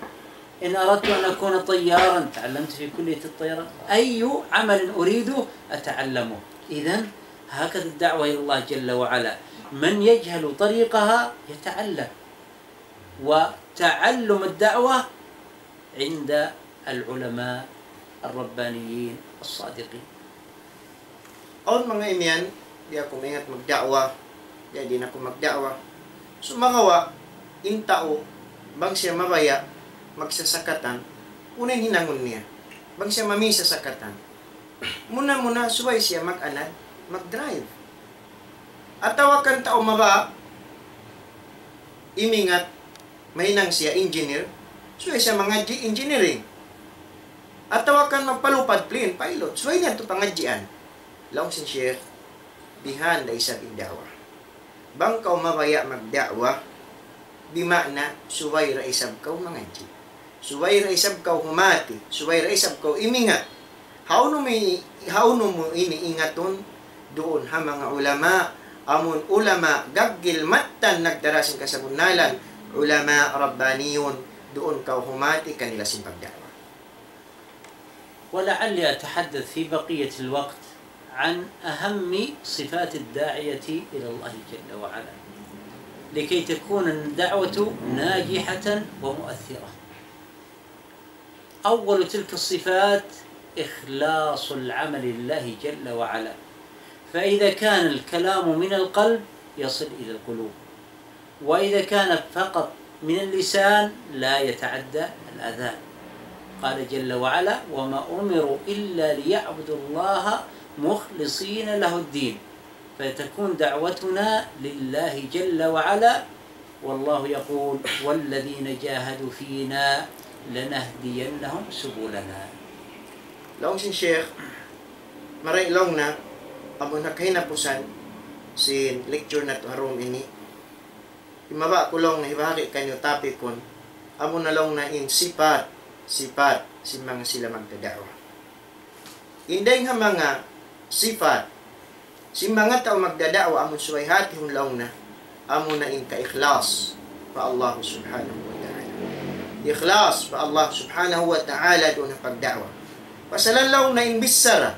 إن أردت أن أكون طيارا، تعلمت في كلية الطيران. أي عمل أريده أتعلمه. إذن هكذا الدعوة إلى الله جل وعلا، من يجهل طريقها يتعلم. وتعلم الدعوة عند العلماء الربانيين الصادقين. Awn manga imiyan, di' aku maingat magda'wa, di' na aku magda'wa. Sumagawa', in tau, bang siya mabaya' magsasakatan, unu in hinangun niya? Bang siya mami sasakatan, muna-muna subay siya mag-anad, mag-drive. Atawa kan tau mabaya' imingat, mahinang siya engineer, subay siya mangadji' engineering. Atawa kan magpalupad plane, pilot, subay niya yadtu pangadjian. Laung sin sheikh, bihan da isab in da'wa. Bang kaw mabaya' magda'wa, bima'na subay da isab kaw mangadji'. Subay da isab kaw humati, subay da isab kaw imingat. Hawnu mi-, hawnu mu ini ingatun? Duun ha manga ulama, amun ulama gaggil mattan nagdara sin kasabunnalan, ulama rabbaniyun, duun kaw humati kanila sin pagda'wa. ولعلي أتحدث في بقية الوقت عن أهم صفات الداعية إلى الله جل وعلا، لكي تكون الدعوة ناجحة ومؤثرة. أول تلك الصفات إخلاص العمل لله جل وعلا، فإذا كان الكلام من القلب يصل إلى القلوب، وإذا كان فقط من اللسان لا يتعدى الأذان. قال جل وعلا: "وما أمروا إلا ليعبدوا الله مخلصين له الدين"، فتكون دعوتنا لله جل وعلا، والله يقول: "والذين جاهدوا فينا لنهدينهم سبلنا". Laung sin Sheikh, mari laung na, amun ha kahinapusan sin lecture natu' ha dum ini, himaba' ku laung na hibahagi' kaniyu topic kun, amun laung na in sipat, sipat sin manga sila magdada'wa. In dayng ha manga sipat sin manga tau magdada'wa amun subay hatihun laung na, amuna in kaikhlas pa Allah Subhanahu wa Ta'ala. Ikhlas pa Allah Subhanahu wa Ta'ala duun ha pagda'wa. Pasalan laung na in bichara,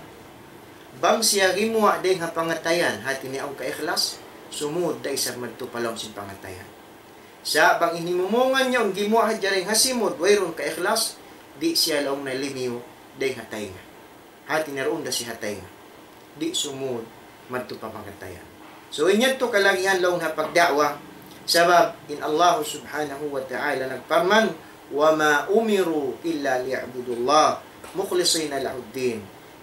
bang siya gimuwa' dayng ha pangatayan, hati niya awn kaikhlas, sumud da isab madtu pa lawm sin pangatayan. Sa' bang in himumungan niya awn gimuwa' hadja dayng ha simud, wayruun kaikhlas, di' siya laung na limiyu dayng ha taynga. Hati niya duun da siya ha taynga. Di' sumud madtu pa pangatayan. So, in yadtu kalagihan laung ha pagda'wa, sabab in Allah Subhanahu wa Ta'ala nagparman, "وما أمروا إلا ليعبدوا الله مخلصين له الدين."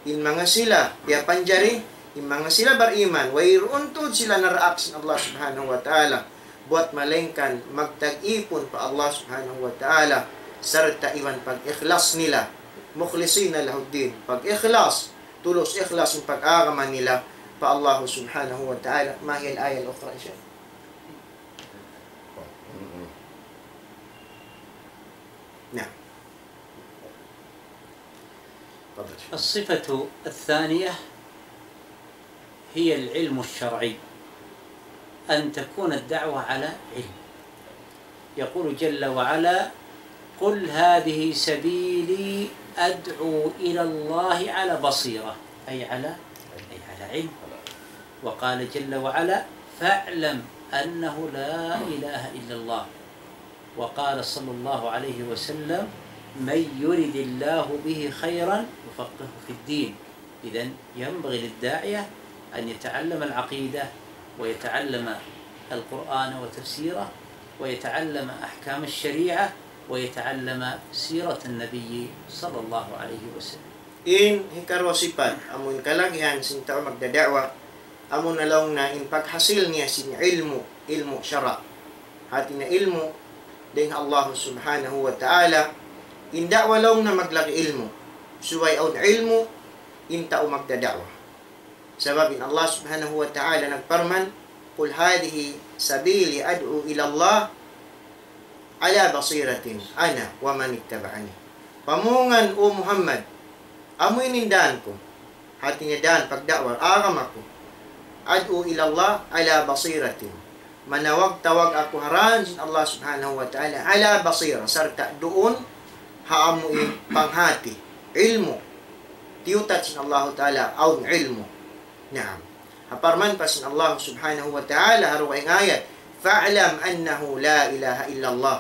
In manga sila piyapanjari, in manga sila bariman, wayruun tuud sila naraak sin Allah Subhanahu wa Ta'ala buat malaingkan magtag-ipun pa Allah Subhanahu wa Ta'ala, sarta' iban pag-ikhlas nila, مخلصين له الدين, pag-ikhlas, tulus ikhlas in pag-agama nila pa Allah Subhanahu wa Ta'ala. ما هي الآية الأخرى, Sheikh? نعم. تفضل. الصفة الثانية هي العلم الشرعي، أن تكون الدعوة على علم. يقول جل وعلا: "قل هذه سبيلي أدعو إلى الله على بصيرة"، أي على، أي على علم. وقال جل وعلا: "فاعلم أنه لا إله إلا الله". وقال صلى الله عليه وسلم: "من يرد الله به خيرا يفقهه في الدين". إذن ينبغي للداعية أن يتعلم العقيدة، ويتعلم القرآن وتفسيره، ويتعلم أحكام الشريعة، ويتعلم سيرة النبي صلى الله عليه وسلم. In hikaruwa sipat, amun kalagihan sin tau magdada'wa, amuna laung na in paghasil niya sin ilmu', ilmu' sara'. Hati niya ilmu' dayng ha Allah Subhanahu wa Ta'ala, in da'wa laung na maglagi' ilmu'. Subay awn ilmu' in tau magdada'wa. Sabab in Allah Subhanahu wa Ta'ala nagparman, "قل هذه سبيلي أدعو إلى الله على بصيرة أنا ومن اتبعني." Pamungan, O Muhammad, amu ini in dan ku. Hati niya dan pagda'wa, agama ku. "أدعو إلى الله على بصيرة." Manawag-tawag aku ha dan sin Allah Subhanahu wa Ta'ala, على بصيرة, sarta' duun ha amu in panghati, ilmu'. Tiyutat sin Allah Ta'ala, awn ilmu'. Naam. Ha parman pa sin Allah Subhanahu wa Ta'ala, ha dugaing ayat, "فاعلم أنه لا إله إلا الله."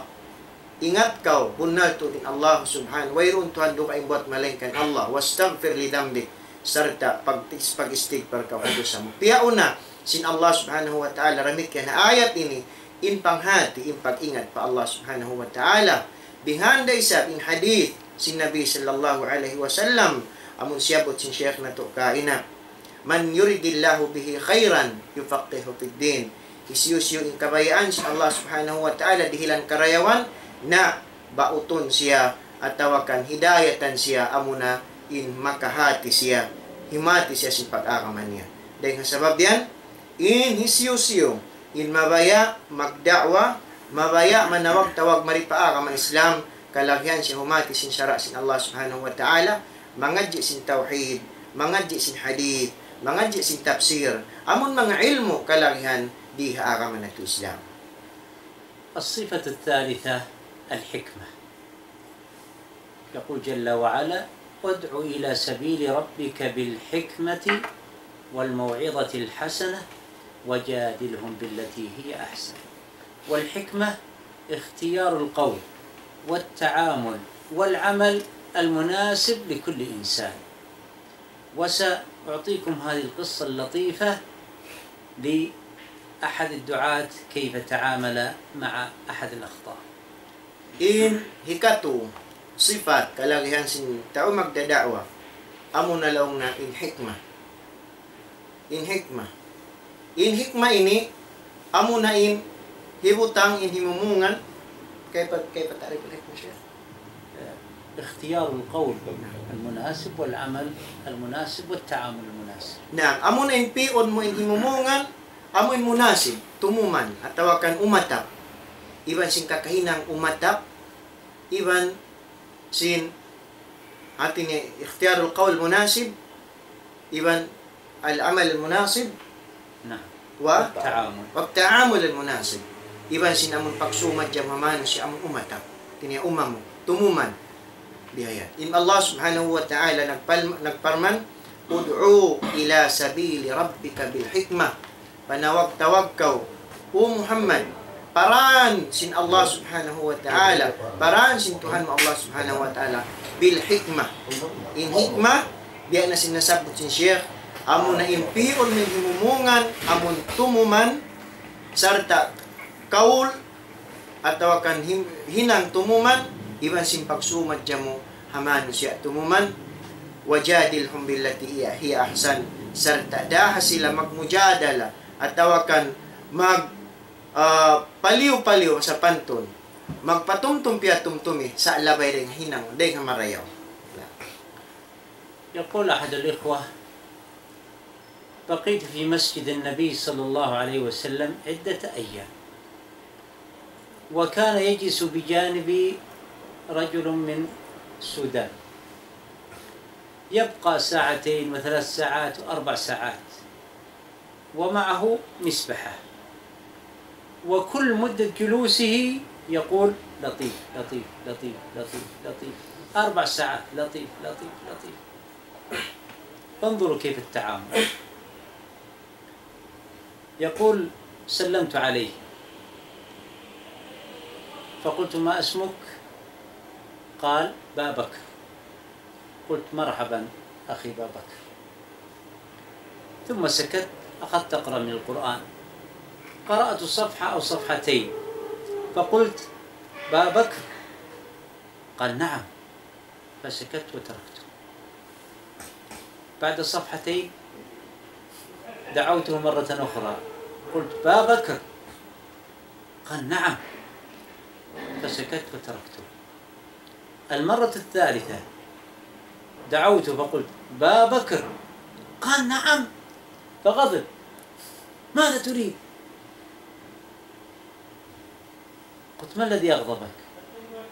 Ingat kaw, bunnal tuud in Allah Subhanahu, wayruun Tuhan dugaing buwat malaingkan Allah. "واستغفر لذنبك." Sarta' pag-, pag-istighfar kaw ha dusa mu. Piyauna sin Allah Subhanahu wa Ta'ala damikkiyan ha ayat ini, in panghati, in pag-ingat pa Allah Subhanahu wa Ta'ala. Bihan da isab in hadith sin Nabi sallallahu alayhi wasallam, amun siyabbut sin Sheikh natu' kaina, "من يرد الله به خيرا يفقهه في الدين." Hisiyu-siyu in kabayaan sin Allah Subhanahu wa Ta'ala dihilan karayawan, na bautun siya atawa kan hidayatan siya, amuna in makahati siya, himati siya sin pag-agama niya. Dayng ha sabab yan, in hisiyu-siyu in mabaya' magda'wa, mabaya' manawag-tawag mari pa agama Islam, kalagihan siya humati sin sara' sin Allah Subhanahu wa Ta'ala, mangadji' sin tawhid, mangadji' sin hadith, mangadji' sin tafsir, amun manga ilmu' kalagihan di ha agama natu' Islam. الصفة الثالثة الحكمة. يقول جل وعلا: ادع إلى سبيل ربك بالحكمة والموعظة الحسنة وجادلهم بالتي هي أحسن. والحكمة اختيار القول والتعامل والعمل المناسب لكل إنسان. وسأعطيكم هذه القصة اللطيفة لأحد الدعاة كيف تعامل مع أحد الأخطاء. In hikatu sipat kalagihan sin tau magdada'wa, amuna laung niya in hikmah. In hikmah. In hikmah ini, amuna in hibutang in himumungan, kaypa, kaypa ta'rif al-hikmah, Shaykh? اختيار القول المناسب والعمل المناسب والتعامل المناسب. Naam, amuna in pi'un mu in himumungan, amu in munasib, tumuman, atawa kan umatap. Iban sin kakahinang umatap, iban sin hati niya اختيار القول المناسب, iban العمل المناسب, نعم. و التعامل. والتعامل المناسب. Iban sin amun pagsū madjam ha manusiya' amun umatap. Hati niya umam, tumuman. Biya' yan. In Allah Subhanahu wa Ta'ala nagpal-, nagparman, ادع إلى سبيل ربك بالحكمة. Panawag-tawag kaw, O Muhammad, pa dān sin Allah Subhanahu wa Ta'ala, pa dān sin Tuhan mu Allah Subhanahu wa Ta'ala, بالحكمة. In hikmah, biya' na sin nasabbut sin Shaykh, amuna in pi'un mu in himumungan, amun tumuman, sarta' kaul, atawa kan him-, hinang tumuman, iban sin pagsū madjam mu ha manusiya' tumuman, وجادلهم بالتي هي أحسن, sarta' dāha sila magmujadala, atawa kan mag, ah, paliyu-paliyu sapantun, magpatumtum piyatumtumi, sa' labay dayn ha hinang, dayn ha marayaw. يقول أحد الإخوة: بقيت في مسجد النبي صلى الله عليه وسلم عدة أيام، وكان يجلس بجانبي رجل من السودان، يبقى ساعتين وثلاث ساعات وأربع ساعات، ومعه مسبحة، وكل مدة جلوسه يقول: لطيف، لطيف، لطيف، لطيف، لطيف، أربع ساعات، لطيف، لطيف، لطيف. فانظروا كيف التعامل. يقول: سلمت عليه، فقلت: ما اسمك؟ قال: با بكر. قلت: مرحبا أخي با بكر. ثم سكت، أخذت أقرأ من القرآن، قرأت صفحة أو صفحتين، فقلت: با بكر؟ قال: نعم. فسكت وتركته. بعد صفحتين دعوته مرة أخرى، قلت: با بكر؟ قال: نعم. فسكت وتركته. المرة الثالثة دعوته فقلت: با بكر؟ قال: نعم. فغضب: ماذا تريد؟ قلت: ما الذي أغضبك؟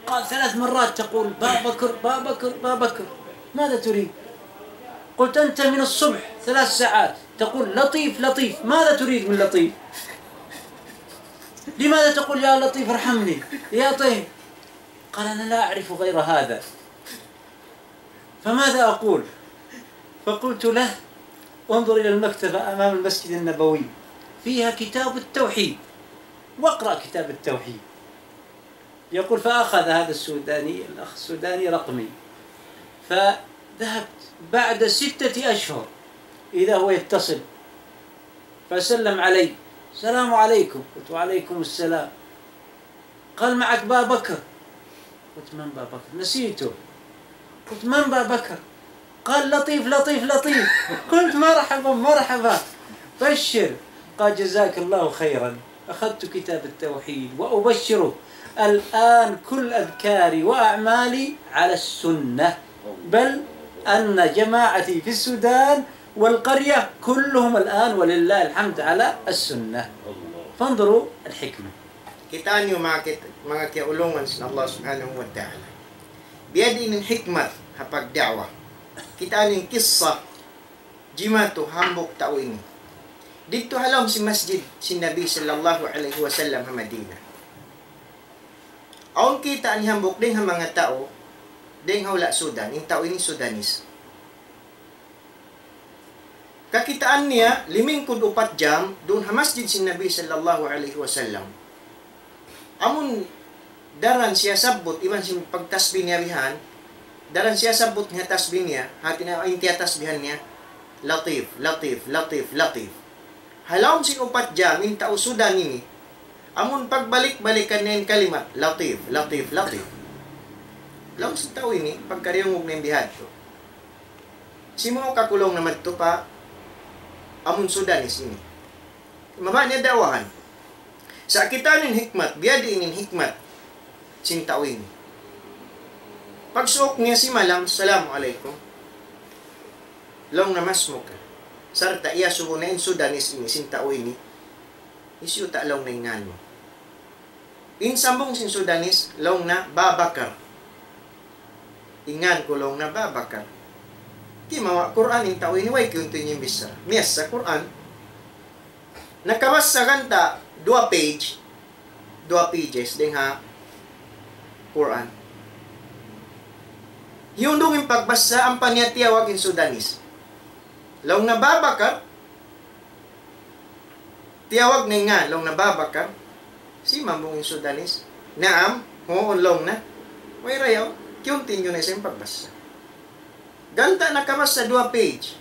قال: ثلاث مرات تقول: با بكر، با بكر، با بكر، ماذا تريد؟ قلت: أنت من الصبح ثلاث ساعات تقول: لطيف، لطيف، ماذا تريد من لطيف؟ لماذا تقول: يا لطيف ارحمني، يا طيب؟ قال: أنا لا أعرف غير هذا، فماذا أقول؟ فقلت له: انظر إلى المكتبة أمام المسجد النبوي، فيها كتاب التوحيد، واقرأ كتاب التوحيد. يقول: فأخذ هذا السوداني، الأخ السوداني، رقمي، فذهبت بعد ستة أشهر إذا هو يتصل، فسلم علي: السلام عليكم. قلت: وعليكم السلام. قال: معك با بكر. قلت: من با بكر؟ نسيته. قلت: من با بكر؟ قال: لطيف، لطيف، لطيف. قلت: مرحبا، مرحبا، بشر. قال: جزاك الله خيرا. أخذت كتاب التوحيد وأبشره الآن كل أذكاري وأعمالي على السنة، بل أن جماعتي في السودان والقرية كلهم الآن ولله الحمد على السنة. فانظروا الحكمة. Kitaa niyu manga kit-, manga kiyaulungan sin Allah Subhanahu wa Ta'ala. Biya' diin in hikmat ha pagda'wa. Kitaa niyu in kissa jimatu hambuuk tau ini. Didtu ha lawm sin masjid sin Nabi sallallahu alayhi wasallam ha Madinah. Awn kita' ini hambuuk dayn ha manga tau, Dayng ha hula' Sudan, in tau ini Sudanese. Kakitaan niya, limingkud upat jam, duun ha masjid sin Nabi sallallahu alayhi wasallam. Amun daran siya sabbut, iban sin pagtasbih niya bihan, daran siya sabbut niya tasbih niya, hati niya, in tiyatasbihan niya, Latif, Latif, Latif, Latif. Ha lawm sin upat jam, in tau Sudan ini, amun pagbalik-balikan niya in kalimat, Latif, Latif, Latif. Laung sin tau ini, pagkariyungug niya bihadtu. Simuuk aku laung na madtu pa amun Sudanese ini. Mabaya' niya da'wahan. Sa' kita' in hikmat, biyadiin in hikmat sin tau ini. Pagsuuk niya simalam, "Assalamu alaykum." Laung na, "Masmuk ka?" Sarta' iyasubu na in Sudanese ini, sin tau ini. "Hisiyu ta laung na in ngan mu?" In sambung sin Sudanese, laung na, "Babakar." In ngan ku laung na Babakar. Kimawa' Qur'an in tau ini, way kiyuntu' niya in bichara. Miyassa Qur'an. Nakabassa ganta' duwa page, duwa pages, dayng ha Qur'an. Hiyundung in pagbassa, ampa niya tiyawag in Sudanese. Laung na, "Babakar?" Tiyawag niya in ngan, laung na, "Babakar?" Simambung in Sudanese, "Naam, huun," laung na. Way ra yaun, kiyuntu' niya na isab in pagbassa. Ganta' nakabassa duwa page.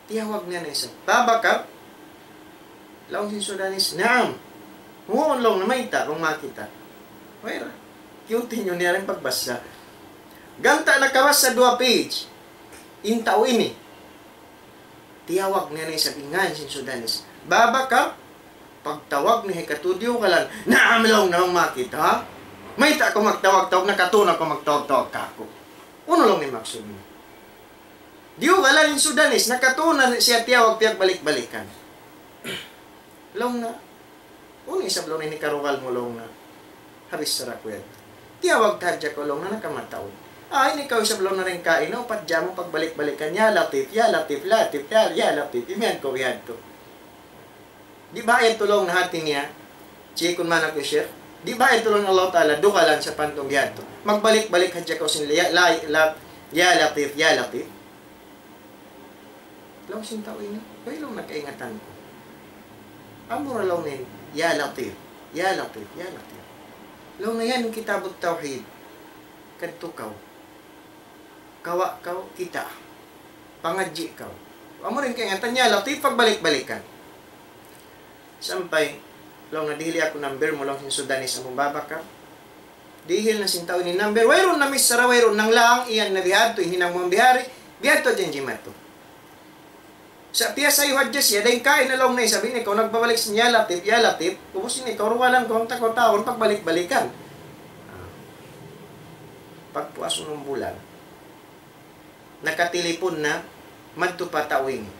Tiyawag niya na isab, "Babakar?" Laung sin Sudanese, "Naam, huun," laung na, "Mayta', bang makita'?" Way ra. Kiyuntu' niya na in pagbassa. Ganta' nakabassa duwa page in tau ini. Tiyawag niya na isab in ngan sin Sudanese, "Babakar?" Pagtawag niya hikatu, diyugalan, "Naam," laung na, "bang makita', ha? Mayta' kaw magtawag-tawag, nakatun na kaw magtawag-tawag kāku'. Unu laung in maksud mu?" Diyugalan in Sudanese, nakatun na siya tiyawag piyagbalik-balikan. Laung na, "Unu isab laung na in hikarugal mu laung na ha bichara ku yan? Tiyawag ta hadja kaw laung na nakamataud. Ah, ini kaw isab laung na dayng kaina, upat jam mu pagbalik-balikan, 'Ya Latif, Ya Latif, Latif, Ya, Ya Latif.' Imiyan kaw bihadtu. Di' ba yadtu laung na hati niya? Chikun man aku, Sheikh. Di' ba yadtu laung Allah Ta'ala dugalan sa pantung bihadtu? Magbalik-balik hadja kaw sin liya, la, la, 'Ya Latif, Ya Latif.'" Laung sin tau ini, "Way laung na kaingatan ku. Amura laung na in, 'Ya Latif, Ya Latif, Ya Latif.'" Laung na yan in Kitabut Tawhid. Kadtu kaw. Kawa' kaw, kita'. Pangadji' kaw. Amura in kaingatan, 'Ya Latif,' pagbalik-balikan. Sampay, laung na, "Dihili aku number mu," laung sin Sudanese, "amu Babakar." Dihil na sin tau ini number, wayruun na michara, wayruun nanglang, iyan na bihadtu, in hinang mu bihari, bihadtu hadja in jimatu. Sa' piyasayu hadja siya, dayng kaina laung na isab, "Ini kaw nagbabalik sin 'Ya Latif, Ya Latif,' ubus ini kaw rugalan kaw, unta kaw tawagun pagbalik-balikan." Ah. Pagpuas unum bulan, nakatilipun na madtu pa tau ini.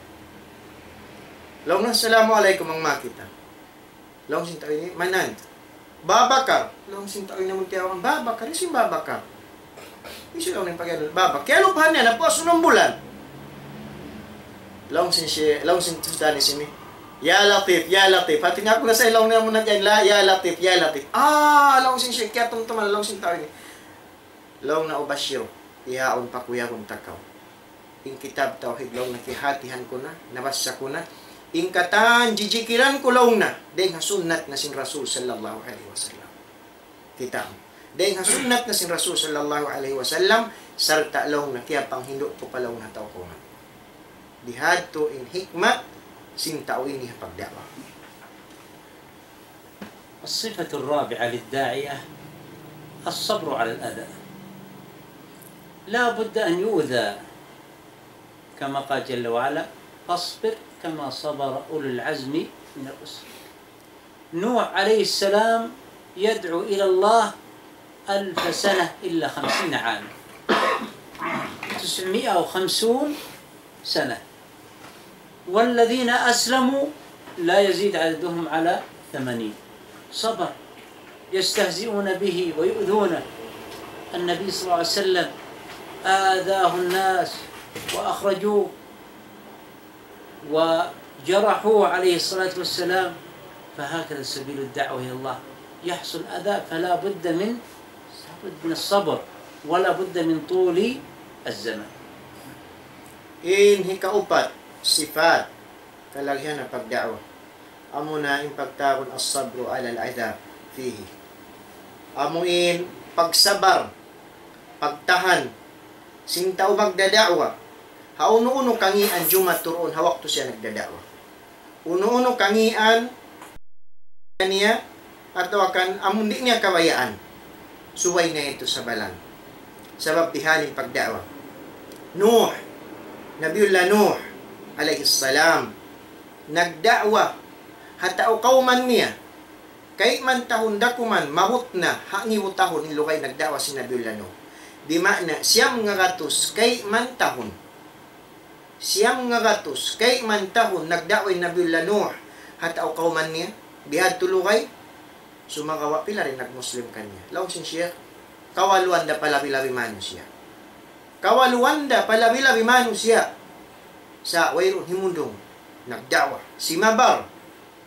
Laung na, "Assalamu alaykum, bang makita'." Laung sin tau ini, "Man ant?" "Babakar." Laung sin tau ini, amun tiyawagan, "Babakar? Hisiyu in Babakar? Hisiyu laung in pag-iyanun Babakar?" Kiyalupahan niya na, puas unum bulan. Laung sin si-, laung sin Sudanese ini, "Ya Latif, Ya Latif. Hati niya aku na sa' laung niya amun nag-iyan la, 'Ya Latif, Ya Latif.'" "Ah," laung sin siya, kiyatumtuman laung sin tau ini. Laung na, "Ubashiru, iyaun, pakuyagun ta kaw. In kitab tawhid laung na kiyahatihan ku na, nabassa ku na. In katan jijikiran ku laung na, dayng ha sunnat na sin Rasul sallallahu alayhi wasallam." Kita'. Dayng ha sunnat na sin Rasul sallallahu alayhi wasallam, sarta' laung na kiyapanghindu' ku pa laung na tau kawman. Bihadtu in hikmat sin tau ini ha pagda'wa. الصفة الرابعة للداعية الصبر على الأذى. لا بد أن يؤذى، كما قال جل وعلا: "فاصبر كما صبر أولو العزم من الرسل". نوح عليه السلام يدعو إلى الله ألف سنة إلا خمسين عاما، تسعمائة وخمسون سنة. والذين أسلموا لا يزيد عددهم على ثمانين. صبر. يستهزئون به ويؤذونه. النبي صلى الله عليه وسلم آذاه الناس وأخرجوه وجرحوه عليه الصلاة والسلام. فهكذا سبيل الدعوة إلى الله. يحصل أذى، فلا بد من، من الصبر. ولا بد من طول الزمن. In hikaupat, sifat, kalagihan ha pagda'wa. Amuna in pagtawagun الصبر على الأذى فيه. Amu in pagsabar, pagtahan, sin tau magdada'wa. Ha unu-unu kangīan jumatu duun ha waktu siya nagdada'wa. Unu-unu kangīan niya, atawa kan amun di' niya kabayaan. Subay niya yadtu sabaran. Sabab bihaini in pagda'wa. Nuh, Nabiullah Nuh, alayhi salam, nagda'wa ha tau kawman niya. Kayman tahun da kuman, maabut na ha ngibu tahun in lugay nagda'wa sin Nabiullah Nuh. Di' maana, siyam ngagatus kayman tahun. Siyam ngagatus kayman tahun nagda'wa in Nabiullah Nuh ha tau kawman niya, bihadtu lugay, sumagawa' pila da in nagmuslim kaniya. Laung sin Sheikh, kawaluan da pa labi-labi manusiya'. Kawaluan da pa labi-labi manusiya'. Sa' wayruun himundung, nagda'wa, simabar,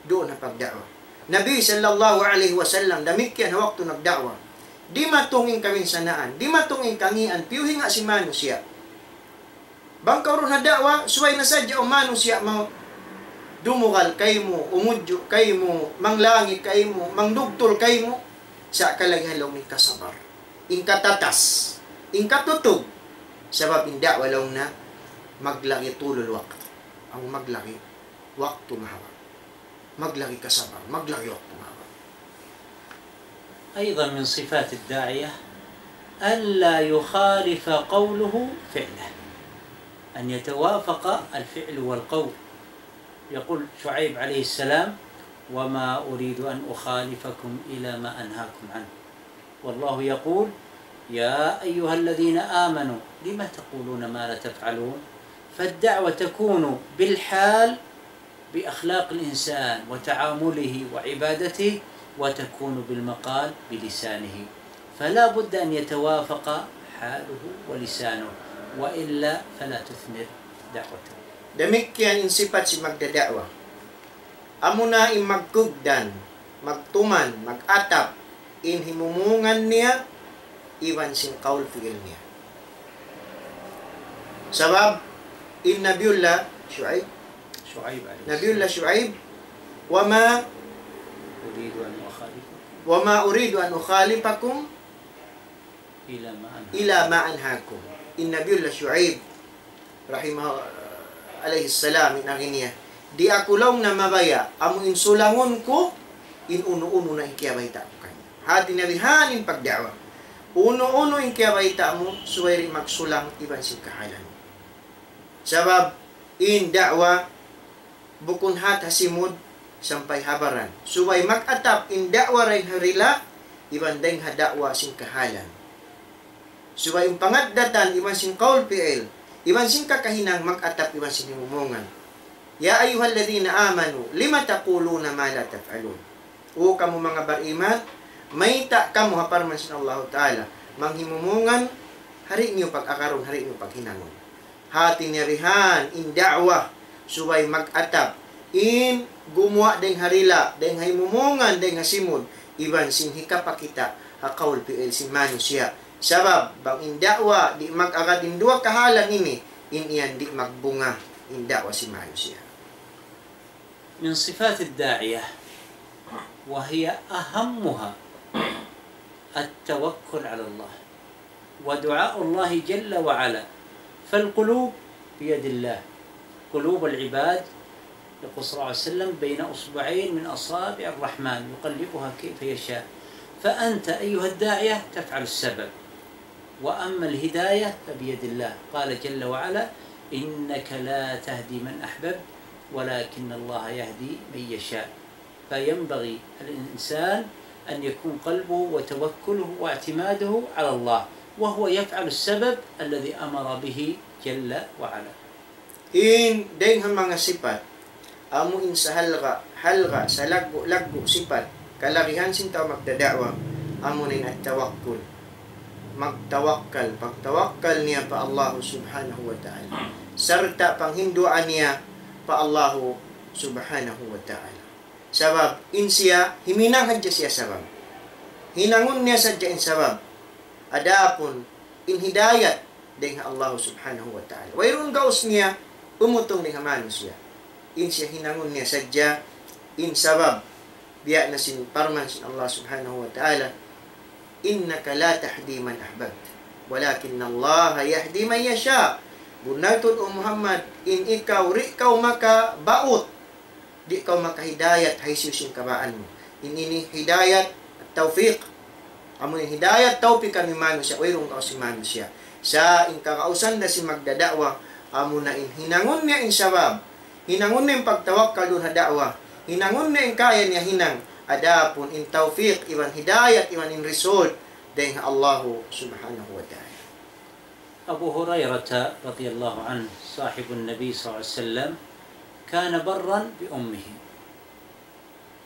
duun ha pagda'wa. Nabi sallallahu alayhi wasallam, damikkiyan ha waktu nagda'wa. Dimatung in kabinsanaan, dimatung in kangīan, piyuhinga' sin manusiya'. Bang kaw duun ha da'wa, subay na sadja in manusiya' mawn dumugal kaymu, umudju' kaymu, manglangi kaymu, mangdugtul kaymu, sa' kalagihan laung in kasabar, in katatas, in katutug. Sabab in da'wa laung niya maglagi tulul waqt. Amu in maglagi waktu mahaba'. Maglagi kasabar, maglagi waktu mahaba'. أيضا من صفات الداعية ألا يخالف قوله فعله، أن يتوافق الفعل والقول. يقول شعيب عليه السلام: وما أريد أن أخالفكم إلى ما أنهاكم عنه، والله يقول: يا أيها الذين آمنوا لم تقولون ما لا تفعلون. فالدعوة تكون بالحال، بأخلاق الإنسان وتعامله وعبادته، وتكون بالمقال، بلسانه، فلا بد أن يتوافق حاله ولسانه، وإلا فلا تثمر دعوته. Damikkiyan in sipat sin magdada'wa. Amuna in magkugdan, magtuman, mag-atap, in himumungan niya, iban sin qawl fi'il niya. Sabab, in Nabiullah Shu'aib, شعيب عليه السلام. Nabiullah Shu'aib, وما أريد أن أخالفكم وما أريد أن أخالفكم إلى ما أنهاكم. إلى ما أنهاكم. In Nabiullah Shu'aib, rahimahu, alayhi salam, in agi niya, di' aku laung niya mabaya', amu in sulangun ku, in unu-unu na in kiyabayta' ku kaniyu. Hati niya bihaini in pagda'wa. Unu-unu in kiyabayta' mu, subay di' magsulang iban sin kahalan. Sabab, in da'wa, bukun hat ha simud sampay ha baran. Subay mag-atap in da'wa dayn ha dila', iban dayn ha da'wa sin kahalan. Subay in pangaddatan, iban sin qawl fi'il, iban sin kakahinang mag-atap iban sin himumungan. يا أيها الذين آمنوا لم تقولون ما لا تفعلون. O kamu manga bariman, mayta' kamu ha parman sin Allahu Ta'ala, manghimumungan, ha di' niyu pag-agarun, ha di' niyu paghinangun. Hati niya bihan, in da'wa, subay mag-atap, in gumuwa' dayn ha dila', dayn ha himumungan, dayn ha simud, iban sin hikapakita' ha qawl fi'il sin manusiya'. Sabab, bang in da'wa, di' mag-agad in duwa kahalan ini, in yan di' magbunga, in da'wa sin manusiya'. من صفات الداعية، وهي أهمها، التوكل على الله ودعاء الله جل وعلا، فالقلوب بيد الله، قلوب العباد، يقول صلى الله عليه وسلم: بين أصبعين من أصابع الرحمن يقلبها كيف يشاء. فأنت أيها الداعية تفعل السبب، وأما الهداية فبيد الله. قال جل وعلا: إنك لا تهدي من أحببت ولكن الله يهدي من يشاء. فينبغي الإنسان أن يكون قلبه وتوكله واعتماده على الله، وهو يفعل السبب الذي أمر به جل وعلا. In dayng ha manga sipat, amu in sahalga'-halga', salaggu'-laggu' sipat, kalagihan sin tau magdada'wa, amu in at-tawakkul. Magtawakkal, pagtawakkal niya pa Allah Subhanahu wa Ta'ala. Sarta' panghinduan niya pa Allah Subhanahu wa Ta'ala. Sabab, in siya, himinang hadja siya sabab. Hinangun niya sadja in sabab. Adapun, in hidayat dayn ha Allah subhanahu wa ta'ala. Wayruun gaus niya pumutung dayn ha manusiya'. In siya hinangun niya sadja, in sabab, biya' na sin parman sin Allah subhanahu wa ta'ala, إنك لا تهدي من أحببت ولكن الله يهدي من يشاء. Bunnal tuud, O Muhammad, in ikaw di' kaw makabaut, di' kaw makahidayat ha hisiyu-siyu in kabaan mu. In ini hidayat tawfiq. Amu in hidayat tawfiq kami manusiya', wayruun gaus sin manusiya'. Sa' in kagausan da sin magdada'wa, amu na in hinangun niya in sabab, hinangun niya in pagtawakkal duun ha da'wa, hinangun niya in kaya niya hinang, adapun in tawfiq, iban hidayat, iban in result, dayn ha Allahu subhanahu wa ta'ala. أبو هريرة رضي الله عنه صاحب النبي صلى الله عليه وسلم كان برا بأمه،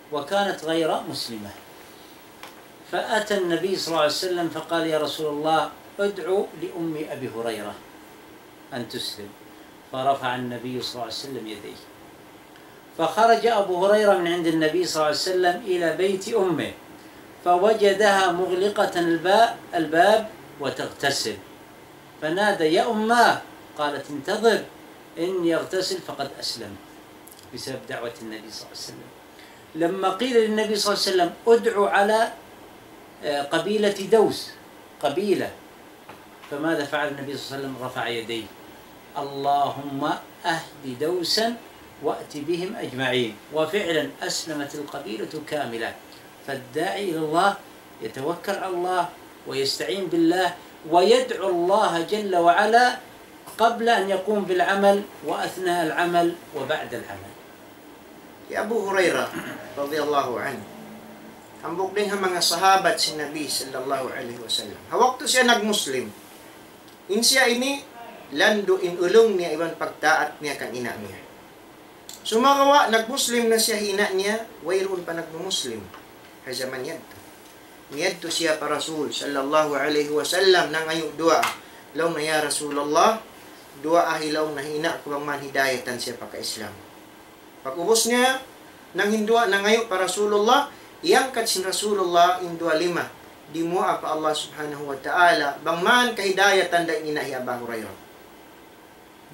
وكانت غير مسلمة، فأتى النبي صلى الله عليه وسلم فقال: يا رسول الله، ادع لأم أبي هريرة أن تسلم. فرفع النبي صلى الله عليه وسلم يديه، فخرج أبو هريرة من عند النبي صلى الله عليه وسلم إلى بيت أمه، فوجدها مغلقة البا-، الباب وتغتسل، فنادى: يا أماه! قالت: انتظر، إن يغتسل فقد أسلمت، بسبب دعوة النبي صلى الله عليه وسلم. لما قيل للنبي صلى الله عليه وسلم: ادع على، آه، قبيلة دوس، قبيلة، فماذا فعل النبي صلى الله عليه وسلم؟ رفع يديه: اللهم اهد دوسا وأت بهم أجمعين. وفعلا أسلمت القبيلة كاملة. فالداعي إلى الله يتوكل على الله ويستعين بالله ويدعو الله جل وعلا قبل أن يقوم بالعمل وأثناء العمل وبعد العمل. Hi Abu Hurairah radiyallahu anhu, hambuuk dayn ha manga sahabat sin Nabi sallallahu alayhi wasallam. Ha waktu siya nag-Muslim, in siya ini landu' in ulung niya iban pagtaat niya kan ina' niya. Sumagawa' nag-Muslim na siya hi ina' niya, wayruun pa nagmu-Muslim ha jaman yadtu. Miyadtu siya pa Rasul sallallahu alayhi wasallam, nangayu' duwaa. Laung niya, "Ya Rasulullah, duwaahi laung niya hi ina' ku bang man hidayatan siya pagka-Islam." Pag'ubus niya nanghinduwaa, nangayu' pa Rasulullah, iyangkat sin Rasulullah in duwa lima dimuwaa pa Allah subhanahu wa ta'ala, bang man kahidayatan da in ina' hi Abu Hurairah.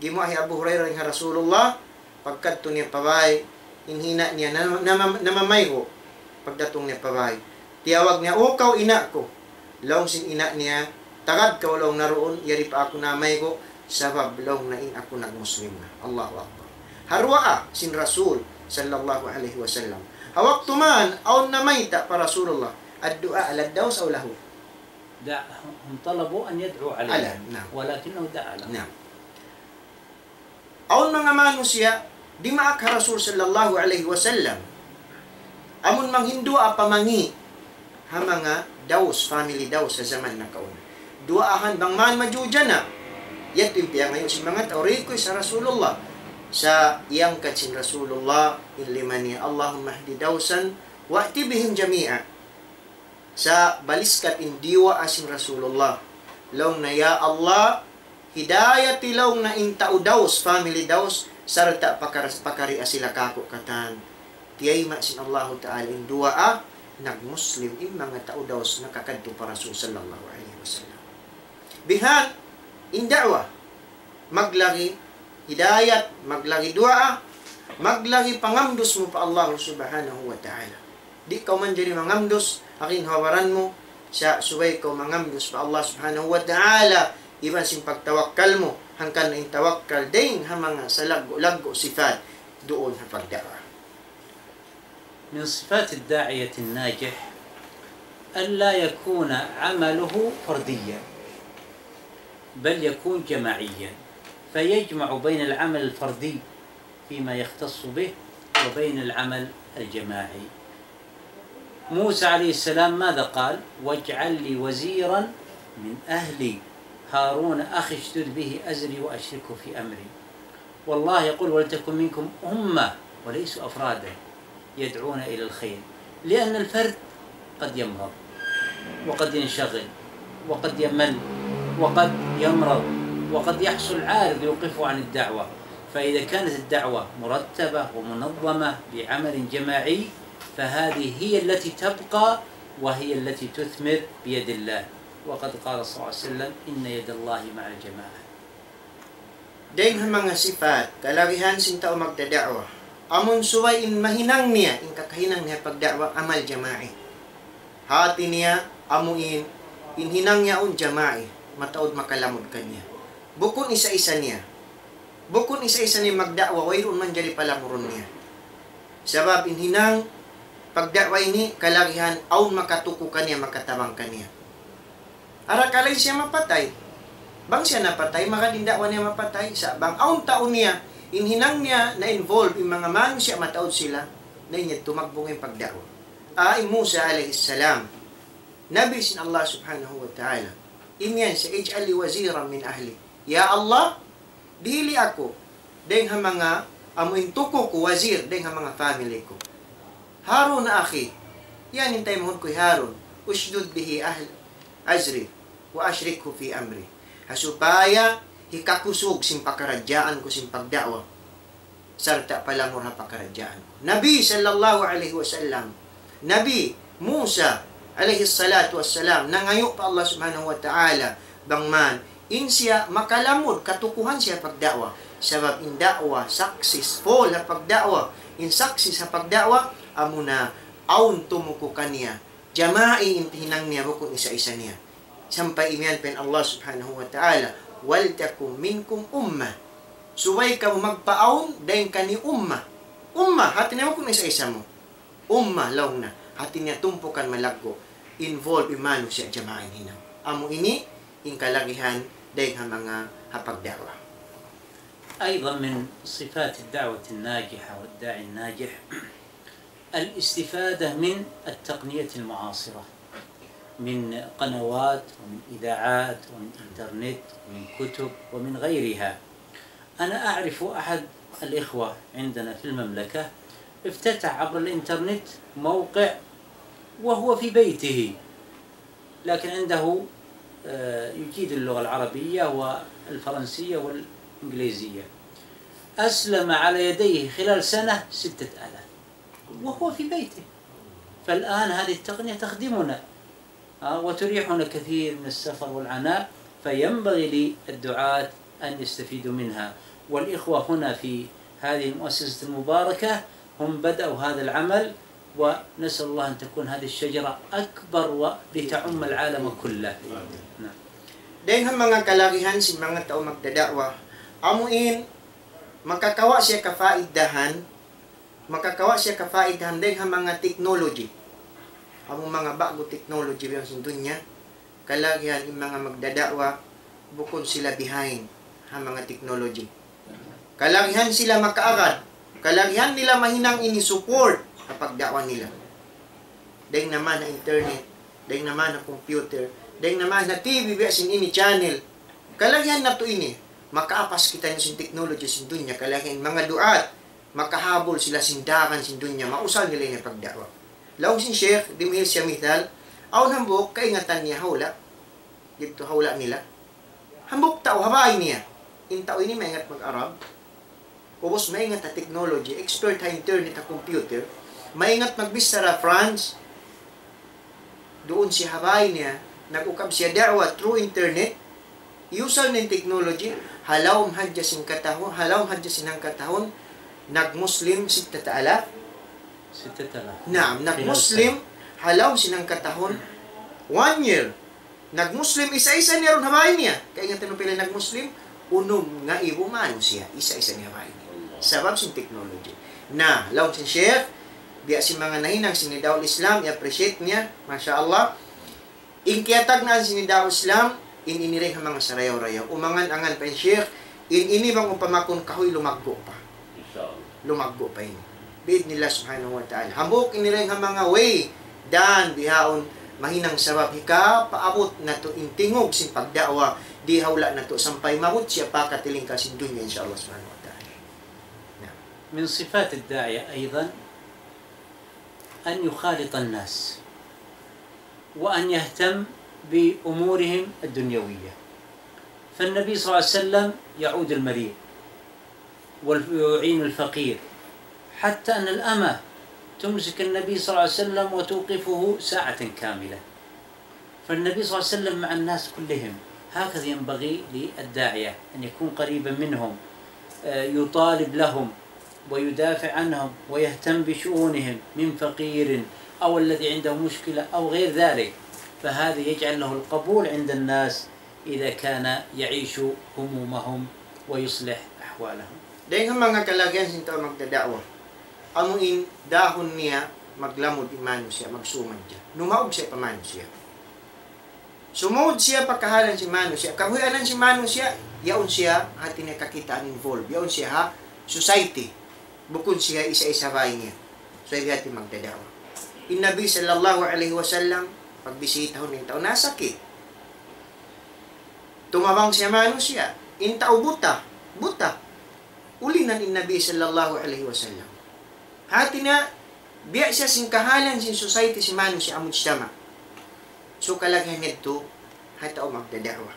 Gimuwaa hi Abu Hurairah dayn ha Rasulullah, pagkadtu niya pa bāy, in hi ina' niya nama-, nama-, namamaygu'. Pagdatung niya pa bāy, tiyawag niya, "O kaw ina' ku." Laung sin ina' niya, "Tagad kaw laung na duun, yari pa aku namaygu', sabab laung na in aku nag-Muslim na." Allahu Akbar. Ha duwaa sin Rasul sallallahu alayhi wasallam. Ha waktu man, awn namayta' pa Rasulullah, الدعاء على الدوس أو له؟ دع-، هم طلبوا أن يدعوا عليه، Ala, naam. ولكنه دعا لهم. Naam. Awn manga manusiya' dimaak ha Rasul sallallahu alayhi wasallam. Amun manghinduwaa pa mangi' ha manga Daus, family Daus ha jaman nakauna. Duwaahan bang man majujana. Yadtu in piyangayu' sin manga tau, request ha Rasulullah. Sa' iyangkat sin Rasulullah in lima niya, "اللهم اهد دوسا وأت بهم جميعا." Sa' baliskat in duwaa sin Rasulullah. Laung niya, "Ya Allah, hidayati laung niya in tau Daus, family Daus, sarta' pakar-, pakariha sila kāku' katan." Tiyayma' sin Allahu Ta'ala in duwaa, nag-Muslim in manga tau Daus nakakadtu pa Rasul sallallahu alayhi wasallam. Bihan in da'wa, maglagi hidayat, maglagi duwaa, maglagi pangamdus mu pa Allah subhanahu wa ta'ala. Di' kaw manjari mangamdus, akin hawaran mu, sa' subay kaw mangamdus pa Allah subhanahu wa ta'ala, iban sin pagtawakkal mu, hangkan in tawakkal dayn ha manga salaggu'-laggu' sifat duun ha pagda'wa. من صفات الداعية الناجح ألا يكون عمله فرديا، بل يكون جماعيا، فيجمع بين العمل الفردي فيما يختص به وبين العمل الجماعي. موسى عليه السلام ماذا قال؟ واجعل لي وزيرا من أهلي هارون أخي اشدد به أزري وأشركه في أمري. والله يقول: ولتكن منكم أمة وليسوا أفرادا يدعون إلى الخير، لأن الفرد قد يمرض وقد ينشغل وقد يمل وقد يمرض وقد يحصل عارض يوقفه عن الدعوة. فإذا كانت الدعوة مرتبة ومنظمة بعمل جماعي، فهذه هي التي تبقى وهي التي تثمر بيد الله. وقد قال صلى الله عليه وسلم: إن يد الله مع الجماعة. Dayn ha manga sipat, kalagihan sin tau magdada'wa. Amun subay in mahinang niya, in kakahinang niya pagda'wa, amal jama'i. Hati niya, amu in, in hinang niya yaun jama'i, mataud makalamud kaniya. Bukun isa-isa niya. Bukun isa-isa niya magda'wa, wayruun manjari palamurun niya. Sabab in hinang pagda'wa ini kalagihan awn makatuku kaniya, makatabang kaniya. Arakala' in siya mapatay. Bang siya napatay, maka in da'wa niya mapatay. Sa' bang awn tau niya, in hinang niya na-involve in manga manusiya' mataud sila, na in yadtu magbunga in pagda'wa. Ah, hi Musa alayhi salam, Nabi sin Allah subhanahu wa ta'ala. Imiyan siya, اجعل لي وزيرا من أهلي. Ya Allah, dihili aku dayn ha manga amu in tuku ku, wazir, dayn ha manga family ku. هارون أخي, yan in taymanghud ku hi Harun. اشدد به أهل أزري وأشركه في أمري. Ha supaya hikakusug sin pakaradjaan ku sin pagda'wa, sarta' palamur ha pakaradjaan ku. Nabi sallallahu alayhi wasallam, Nabi Musa alayhi salatu wassalam, nangayu' pa Allah subhanahu wa ta'ala, bang man in siya makalamud, katukuhan siya pagda'wa. Sabab in da'wa successful ha pagda'wa, in success ha pagda'wa, amuna awn tumuku kaniya. Jama'i in hinang niya, bukun isa-isa niya. Sampay imiyan pa in Allah subhanahu wa ta'ala, ولتكن منكم أمة. Subay kamu magpaawn dayn kaniyu ummah. Ummah, hati niya bukun isa-isa mu. Ummah laung na, hati niya tumpukan malaggu', involve in manusiya' jama'a in hinang. Amu ini in kalagihan dayn ha manga ha pagda'wa. أيضا من صفات الدعوة الناجحة والداعي الناجح الاستفادة من التقنية المعاصرة، من قنوات ومن إذاعات ومن إنترنت ومن كتب ومن غيرها. أنا أعرف أحد الإخوة عندنا في المملكة افتتح عبر الإنترنت موقع وهو في بيته، لكن عنده، آه، يجيد اللغة العربية والفرنسية والإنجليزية. أسلم على يديه خلال سنة ستة آلاف وهو في بيته. فالآن هذه التقنية تخدمنا، آه، وتريحنا كثير من السفر والعناء، فينبغي للدعاة أن يستفيدوا منها. والإخوة هنا في هذه المؤسسة المباركة هم بدأوا هذا العمل، ونسأل الله أن تكون هذه الشجرة أكبر ولتعم العالم كله. نعم. Dayn ha manga kalagihan sin manga tau magdada'wa, amu in makakawa' siya kapaidahan, makakawa' siya kapaidahan dayn ha manga technology. Amu manga ba'gu technology biya' sin dunya, kalagihan in manga magdada'wa, bukun sila behind ha manga technology. Kalagihan sila makaagad. Kalagihan nila mahinang ini support ha pagda'wa nila. Dayn naman ha internet, dayn naman ha computer, dayn naman ha T V, biya' sin ini channel. Kalagihan natu' ini. Makaapas kitaniyu sin technology sin dunya, kalagihan manga du'at, makahabul sila sin dagan sin dunya, mausal nila ini pagda'wa. Laung sin Sheikh, dimihil siya mithal, awn hambuuk kaingatan niya ha hula'. Didtu ha hula' nila. Hambuuk tau ha bāy niya. In tau ini maingat mag-Arab. Ubus maingat ha technology, expert ha internet, ha computer. Maingat magbichara French. Duun siya ha bāy niya, nag-ukab siya da'wa through internet. Iyusal niya in technology, ha lawm hadja sin katahun, ha lawm hadja sin hangkatahun, nag-Muslim sittata alaf. Sittata alaf. Naam, nag-Muslim, ha lawm sin hangkatahun, one year. Nag-Muslim, isa-isa niya duun ha bāy niya. Kaingatan niyu pila nag-Muslim, unum ngaibu manusiya', isa-isa niya ha bāy niya. Sabab sin technology. Na, laung sin Sheikh, biya' sin manga nahinang sin Nida'ul Islam, i-appreciate niya, masha Allah. In kiyatagnaan sin Nida'ul Islam, in ini dayn ha manga sarayaw-rayaw. Umangan-angan pa in Sheikh, in ini bang umpamakun kahuy lumaggu' pa. Insha Allah. Lumaggu' pa ini. Bi'idhnillah subhanahu wa ta'ala. Hambuuk ini dayn ha manga way, dan bihaun mahinang sabab hikapaabut natu' in tingug sin pagda'wa, di ha hula' natu' sampay maabut siya pa katilingkal sin dunya, insha Allah subhanahu wa ta'ala. Na. من صفات الداعية أيضا أن يخالط الناس وأن يهتم بأمورهم الدنيوية. فالنبي صلى الله عليه وسلم يعود المريض ويعين الفقير، حتى أن الأمة تمسك النبي صلى الله عليه وسلم وتوقفه ساعة كاملة. فالنبي صلى الله عليه وسلم مع الناس كلهم، هكذا ينبغي للداعية أن يكون قريبا منهم، آه، يطالب لهم ويدافع عنهم ويهتم بشؤونهم من فقير أو الذي عنده مشكلة أو غير ذلك، فهذا يجعل له القبول عند الناس إذا كان يعيش همومهم ويصلح أحوالهم. Dayn ha manga kalagihan sin tau magdada'wa, amu in dahun niya maglamud in manusiya', magsumad siya. Numaug siya pa manusiya'. Sumud siya pa kahalan sin manusiya'. Kahuyanan sin manusiya', yaun siya, hati niya kakitaan involved. Yaun siya ha society. Bukun siya isa-isa bay niya. So, biya' hati magdada'wa. In Nabi sallallahu alayhi wasallam, pagbisitahun in tau nasakit. Tumabang siya manusiya'. In tau buta. Buta. Ulinan in Nabi sallallahu alayhi wasallam. Hati niya, biya' siya sin kahalan sin society sin manusiya' ha mujtama'. So, kalagihan yadtu, ha tau magdada'wa.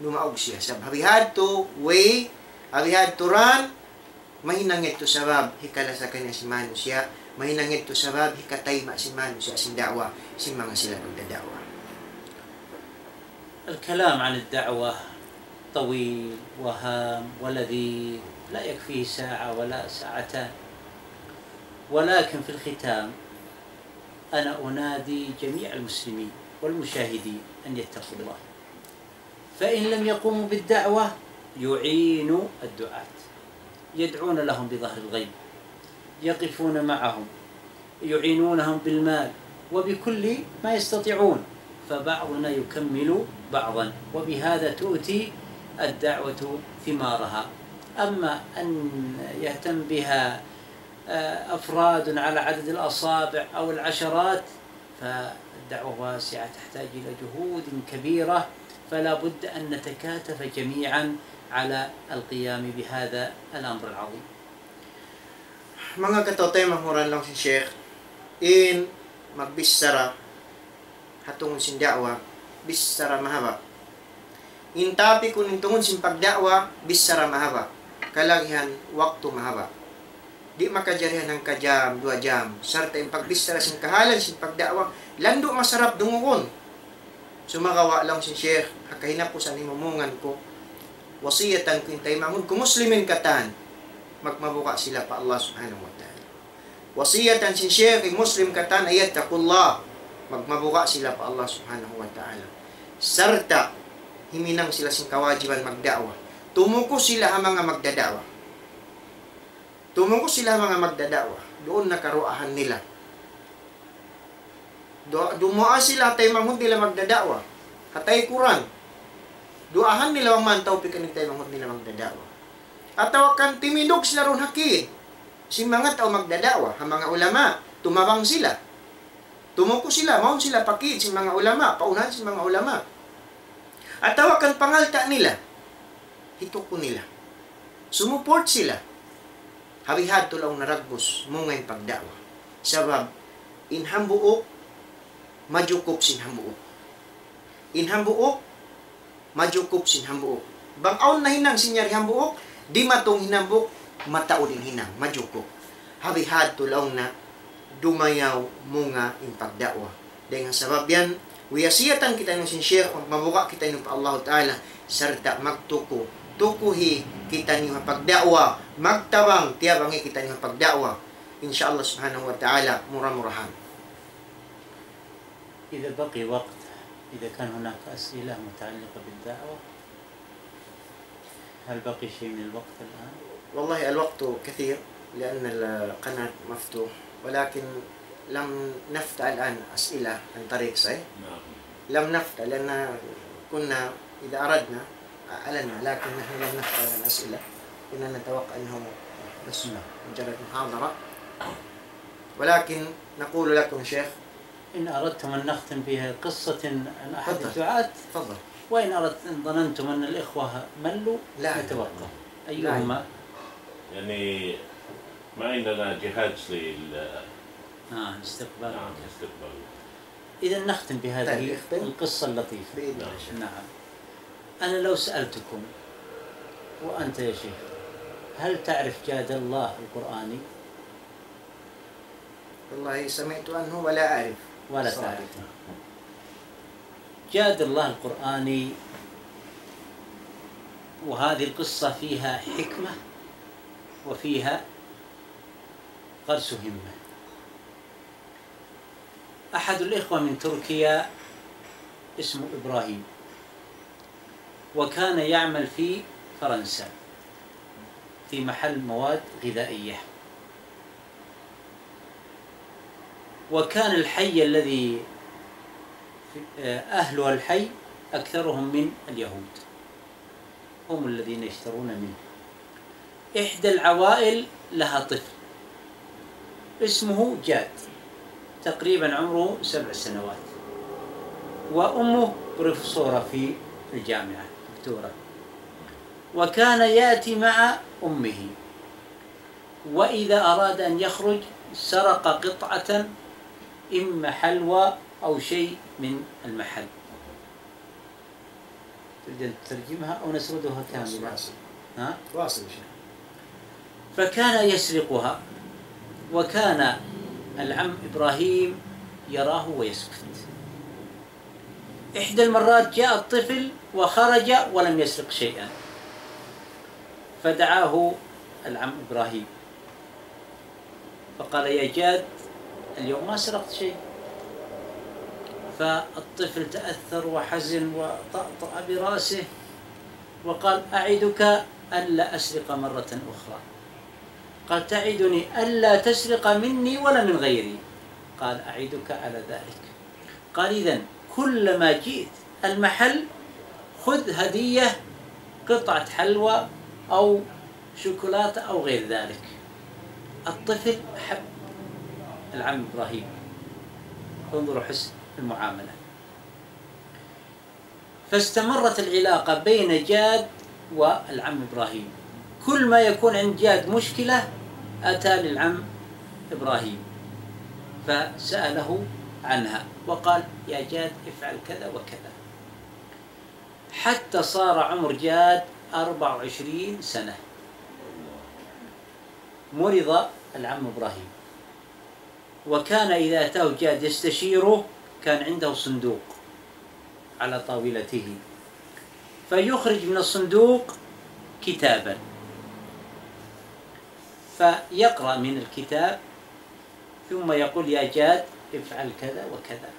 Numaug siya. Sabab ha bihadtu way, ha bihadtu ran, mahinang yadtu sabab hikalasakan niya sin manusiya', mahinang yadtu sabab hikatayma' sin manusiya' sin da'wa, sin manga sila magdada'wa. الكلام عن الدعوة طويل وهام ولذيذ، لا يكفيه ساعة ولا ساعتان، ولكن في الختام أنا أنادي جميع المسلمين والمشاهدين أن يتقوا الله، فإن لم يقوموا بالدعوة يعين الدعاة، يدعون لهم بظهر الغيب، يقفون معهم، يعينونهم بالمال وبكل ما يستطيعون، فبعضنا يكمل بعضا، وبهذا تؤتي الدعوة ثمارها. أما أن يهتم بها، آه، أفراد على عدد الأصابع أو العشرات، فالدعوة واسعة تحتاج إلى جهود كبيرة، فلا بد أن نتكاتف جميعا على القيام بهذا الأمر العظيم. Manga kataymanghuran, laung sin Sheikh, in magbichara ha tungud sin da'wa, bichara mahaba'. In topic kunu' in tungud sin pagda'wa, bichara mahaba'. Kalagihan waktu mahaba'. Di' makajarihan hangka jam, duwa jam. Sarta' in pagbichara sin kahalan sin pagda'wa, landu' masarap dungugun. Sumagawa' laung sin Sheikh, ha kahinapusan himumungan ku, wasiyatan ku in taymanghud ku muslimin katan, magmabuga' sila pa Allah Subhanahu wa Ta'ala. Wasiyatan sin Sheikh in muslim katan, أن يتقوا الله, magmabuga' sila pa Allah Subhanahu wa Ta'ala. Sarta' himinang sila sin kawajiban magda'wa. Tumuku sila ha manga magdada'wa. Tumuku sila ha manga magdada'wa. Duun na karuwaan nila. Du-, dumuwaa sila ha taymanghud nila magdada'wa. Ha taykuran. Duwaahan nila bang man tawpikan in taymanghud nila magdada'wa. Atawa kan timindug sila duun ha kid sin manga tau magdada'wa, ha manga ulama, tumabang sila. Tumuku sila, mawn sila pa kid sin manga ulama, pa unahan sin manga ulama. Atawa kan pangalta' nila, hituku nila. Sumuport sila. Ha bihadtu laung naragbus, munga in pagda'wa. Sabab, in hambuuk, majukup sin hambuuk. In hambuuk, majukup sin hambuuk. Bang awn nahinang sin yari hambuuk, dimatung in hambuuk, mataud in hinang, majukup. Ha bihadtu laung na dumayaw munga in pagda'wa. Dayn ha sabab yan, wiyasiyatan kitaniyu sin Sheikh, magmabuga' kitaniyu pa Allahu Ta'ala, sarta' magtuku. Tukuhi kitaniyu ha pagda'wa, magtabang, tiyabangi kitaniyu ha pagda'wa. Insya Allah Subhanahu wa Ta'ala, mura-murahan. إذا بقي وقت، إذا كان هناك أسئلة متعلقة بالدعوة، هل بقي شيء من الوقت الآن؟ والله الوقت كثير، لأن القناة مفتوح، ولكن لم نفتح الآن أسئلة عن طريق، صحيح؟ نعم. لم نفتح، لأن كنا إذا أردنا أعلنا، لكن نحن لم نفتح الآن أسئلة، كنا نتوقع أنه بس، نعم، مجرد محاضرة، ولكن نقول لكم شيخ، إن أردتم أن نختم بها قصة عن أحد، تفضل، الدعاة، تفضل. وإن أردت، إن ظننتم أن الإخوة ملوا، لا، لا، نتوقف. لا. أيهما؟ يعني، ما عندنا جهاز لل-، آه، الاستقبال. نعم، الاستقبال. إذن نختم بهذه، طيب، اختم. القصة اللطيفة. بإذن الله. نعم. أنا لو سألتكم، وأنت يا شيخ، هل تعرف جاد الله القرآني؟ والله سمعت عنه ولا أعرف. ولا تعرف. جاد الله القرآني، وهذه القصة فيها حكمة وفيها غرس همة. أحد الإخوة من تركيا اسمه إبراهيم، وكان يعمل في فرنسا في محل مواد غذائية، وكان الحي الذي في-، أهلها الحي أكثرهم من اليهود، هم الذين يشترون منه. إحدى العوائل لها طفل اسمه جاد، تقريبًا عمره سبع سنوات، وأمه بروفيسورة في الجامعة، دكتورة، وكان يأتي مع أمه، وإذا أراد أن يخرج سرق قطعة، إما حلوى أو شيء من المحل. تريد أن تترجمها أو نسردها كاملة؟ واصل. ها؟ واصل يا شيخ. فكان يسرقها، وكان العم إبراهيم يراه ويسكت. إحدى المرات جاء الطفل وخرج ولم يسرق شيئا، فدعاه العم إبراهيم فقال: "يا جاد، اليوم ما سرقت شيء." فالطفل تأثر وحزن وطأطأ برأسه وقال: "أعدك ألا أسرق مرة أخرى." قال: "تعدني ألا تسرق مني ولا من غيري؟" قال: "أعدك على ذلك." قال: "إذن كلما جئت المحل خذ هدية، قطعة حلوى أو شوكولاتة أو غير ذلك." الطفل حب العم إبراهيم، انظروا حسن المعاملة. فاستمرت العلاقة بين جاد والعم إبراهيم. كل ما يكون عند جاد مشكلة أتى للعم إبراهيم فسأله عنها وقال: "يا جاد، افعل كذا وكذا." حتى صار عمر جاد أربع وعشرين سنة، مرض العم إبراهيم، وكان إذا أتاه جاد يستشيره كان عنده صندوق على طاولته، فيخرج من الصندوق كتابا، فيقرأ من الكتاب، ثم يقول: "يا جاد، افعل كذا وكذا."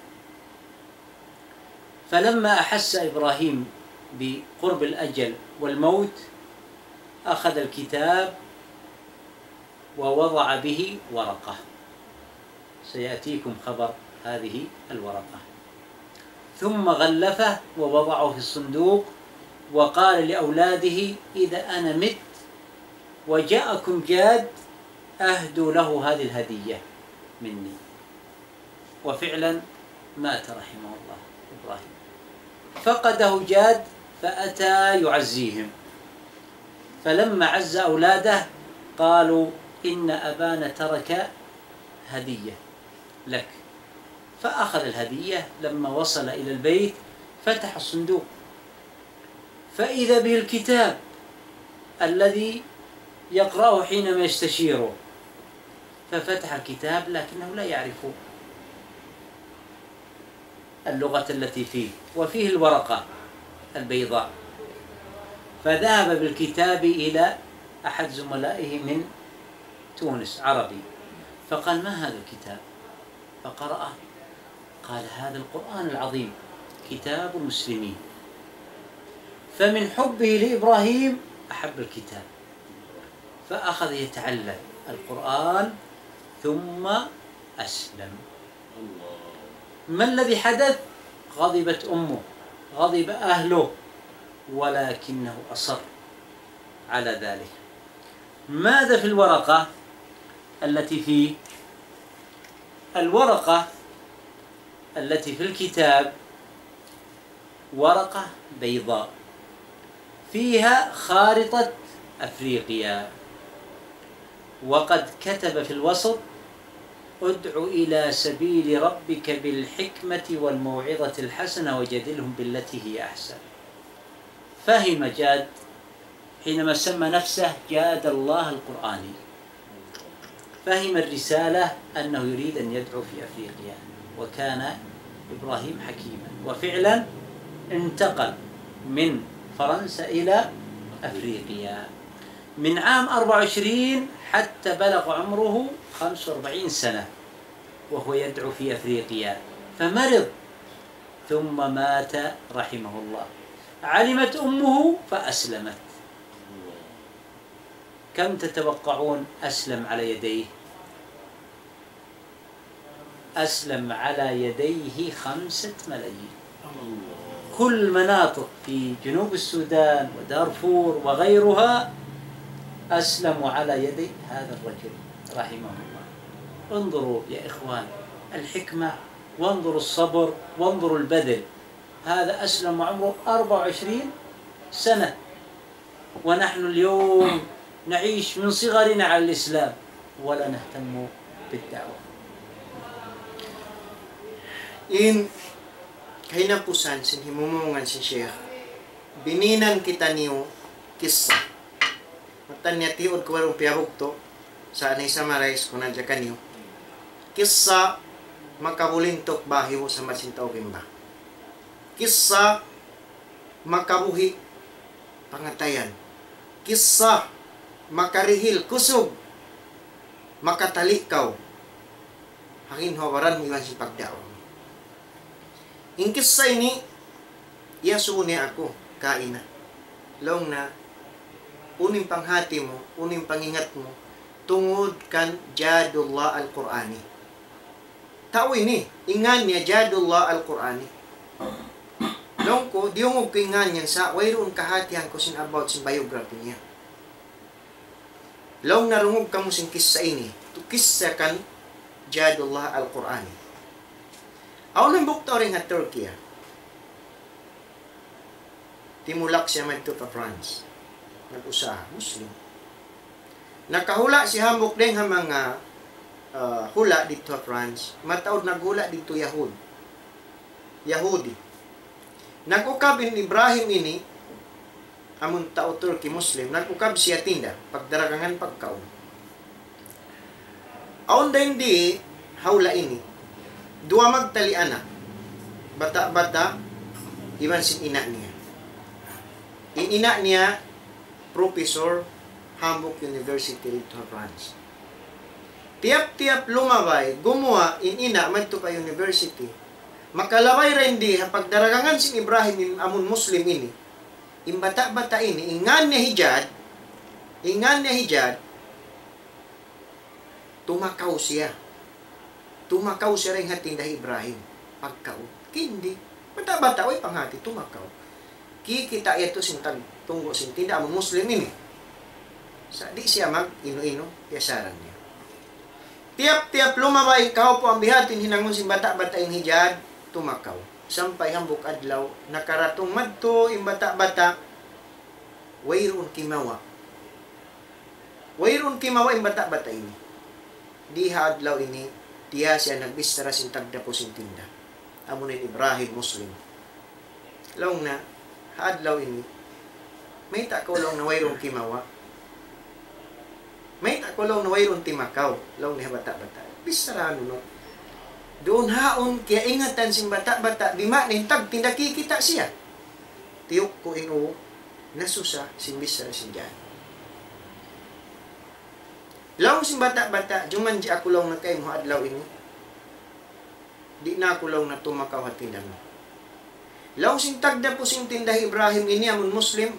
فلما أحس إبراهيم بقرب الأجل والموت، أخذ الكتاب ووضع به ورقة، سيأتيكم خبر هذه الورقة، ثم غلفه ووضعه في الصندوق، وقال لأولاده: "إذا أنا مت وجاءكم جاد، أهدوا له هذه الهدية مني." وفعلا مات رحمه الله إبراهيم، فقده جاد فأتى يعزيهم، فلما عز أولاده قالوا: "إن أبانا ترك هدية لك." فأخذ الهدية، لما وصل إلى البيت فتح الصندوق فإذا به الكتاب الذي يقرأه حينما يستشيره، ففتح الكتاب لكنه لا يعرف اللغة التي فيه، وفيه الورقة البيضاء، فذهب بالكتاب إلى أحد زملائه من تونس، عربي، فقال: "ما هذا الكتاب؟" فقرأه، قال: "هذا القرآن العظيم، كتاب المسلمين." فمن حبه لإبراهيم أحب الكتاب، فأخذ يتعلم القرآن ثم أسلم. ما الذي حدث؟ غضبت أمه، غضب أهله، ولكنه أصر على ذلك. ماذا في الورقة التي فيه؟ الورقة التي في الكتاب ورقة بيضاء فيها خارطة أفريقيا، وقد كتب في الوسط: "ادع إلى سبيل ربك بالحكمة والموعظة الحسنة وجادلهم بالتي هي أحسن." فهم جاد حينما سمى نفسه جاد الله القرآني، فهم الرسالة أنه يريد أن يدعو في أفريقيا، وكان إبراهيم حكيما، وفعلا انتقل من فرنسا إلى أفريقيا من عام أربعة وعشرين حتى بلغ عمره خمسة وأربعين سنة، وهو يدعو في أفريقيا، فمرض ثم مات رحمه الله. علمت أمه فأسلمت. كم تتوقعون أسلم على يديه؟ أسلم على يديه خمسة ملايين. كل مناطق في جنوب السودان ودارفور وغيرها أسلموا على يدي هذا الرجل رحمه الله. انظروا يا إخوان الحكمة، وانظروا الصبر، وانظروا البذل. هذا أسلم وعمره أربعة وعشرين سنة، ونحن اليوم نعيش من صغرنا على الإسلام ولا نهتم بالدعوة. In kahinapusan sin himumungan sin Sheikh, bininan kitaniyu kissa. Mattan niya tiud ku warung piyabugtu', sa' na-summarize ku na hadja kaniyu. Kissa makabulintuk bahibu sambat sin tau gimba. Kissa makabuhi' pangatayan. Kissa makarihil kusug, makatalikaw ha ginhawa-baran mu iban sin pagda'wa. In kissa ini, iyasubu niya aku kaina. Laung niya, unu in panghati mu, unu in pangingat mu, tungud kan Jadullah Al-Qur'ani. Tau ini, in ngan niya Jadullah Al-Qur'ani. Laung ku, diyungug ku in ngan niya sa' wayruun kahatihan ku sin about sin biography niya. Laung niya, dungug kamu sin kissa ini. Tu kissa kan Jadullah Al-Qur'ani. Awn hambuuk tau dayn ha Turkey, ah. Timulak siya madtu pa France. Nag-usaha, Muslim. Nakahula' siya hambuuk dayn ha manga, ah, hula' didtu ha France. Mataud naghula' didtu Yahud. Yahudi. Nag-ukab in Ibrahim ini, amun tau Turkey Muslim, nag-ukab siya tinda, pagdaragangan pagkaun. Awn dayn di ha hula' ini, duwa magtali anak, bata'-bata', iban sin ina' niya. In ina' niya, professor, hambuuk university didtu ha France. Tiyap-tiyap lumabay, gumuwa' in ina' madtu pa university. Makalabay dayn di ha pagdaragangan sin Ibrahim in amun Muslim ini. In bata'-bata' ini, in ngan niya hi Jad, in ngan niya hi Jad, tumakaw siya. Tumakaw siya dayn ha tinda hi Ibrahim. Pagkaun. Kindi. Bata'-bata', way panghati, tumakaw. Kikita' yadtu sin tag-, tunggu' sin tinda amun Muslim ini. Sa' di' siya mag-inu-inu, piyasaran niya. Tiyap-tiyap lumabay, kahaupu' ambihatin hinangun sin bata'-bata' in hi Jad, tumakaw. Sampay hambuuk adlaw, nakaratung madtu in bata'-bata', wayruun kimawa'. Wayruun kimawa' in bata'-bata' ini. Di ha adlaw ini, diya siya nagbichara sin tagdapu sin tinda. Amuna in Ibrahim Muslim. Laung niya, ha adlaw ini, mayta' kaw laung niya wayruun kimawa'. Mayta' kaw laung niya wayruun timakaw, laung niya ha bata'-bata'. Bichara unu, no? Duun haun kiyaingatan sin bata'-bata', bima'na in tagtinda kikita' siya. Tiyuk ku in uu, nasusa sin bichara sin Jad. Laung sin bata'-bata', jumanji' aku laung niya kaymu ha adlaw ini. Di' na aku laung niya tumakaw ha tinda mu. Laung sin tagdapu sin tinda hi Ibrahim ini amun Muslim,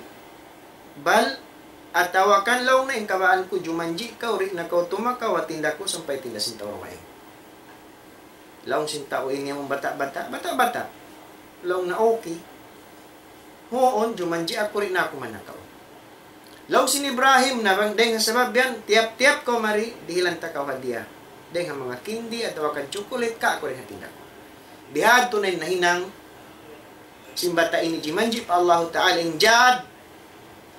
bal, atawa kan laung niya in kabaan ku jumanji' kaw, di' na kaw tumakaw ha tinda ku sampay tinda sin tau dugaing. Laung sin tau ini amun bata'-bata', bata'-bata'. Laung niya okay. Huun, jumanji' aku, di' na aku manakaw. Laung sin Ibrahim na bang dayng ha sabab yan, tiyap-tiyap kaw mari, dihilan ta kaw hadiya. Dayng ha manga kindi atawa kan chocolate, kaku' dayng ha tinda ku. Bihadtu na in nahinang sin bata' ini, jimanji' pa Allahu Ta'ala in Jad,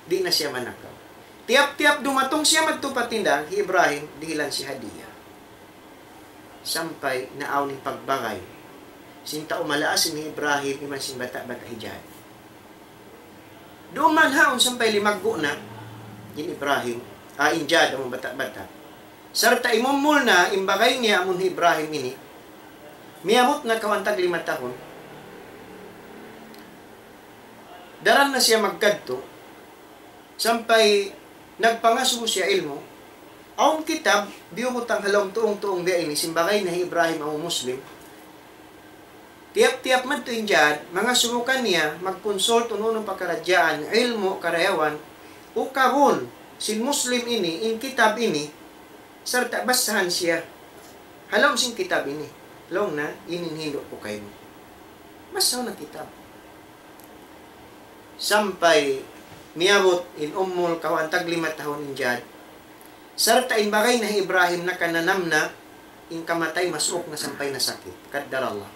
di' na siya manakaw. Tiyap-tiyap dumatung siya madtu pa tinda hi Ibrahim, dihilan siya hadiya. Sampay naawn in pagbagay sin tau malaas hi Ibrahim iban sin bata'-bata' hi Jad. Duun man haun sampay limaggu' na in Ibrahim, ah, in Jad amun bata'-bata'. Sarta' imumul na in bagay niya amun hi Ibrahim ini. Miyabut na kaw hantag lima tahun. Daran na siya magkadtu, sampay nagpangasubu siya ilmu'. Awn kitab, biyubutang ha lawm tuung-tuung biya' ini, sin bagay na hi Ibrahim amu Muslim. Tiyap-tiyap madtu in Jad, mangasubu kaniya, magconsult unu-unu pakaradjaan, ilmu', karayawan, ukabun, sin Muslim ini, in kitab ini, sarta' basahan siya. Ha lawm sin kitab ini, laung na, ini in hindu' ku kaymu. Basahun na kitab. Sampay miyabut in umul kawhaan tag lima tahun in Jad. Sarta' in bagay na hi Ibrahim nakananam na, in kamatay masuuk na sampay nasakit. Qaddar Allah.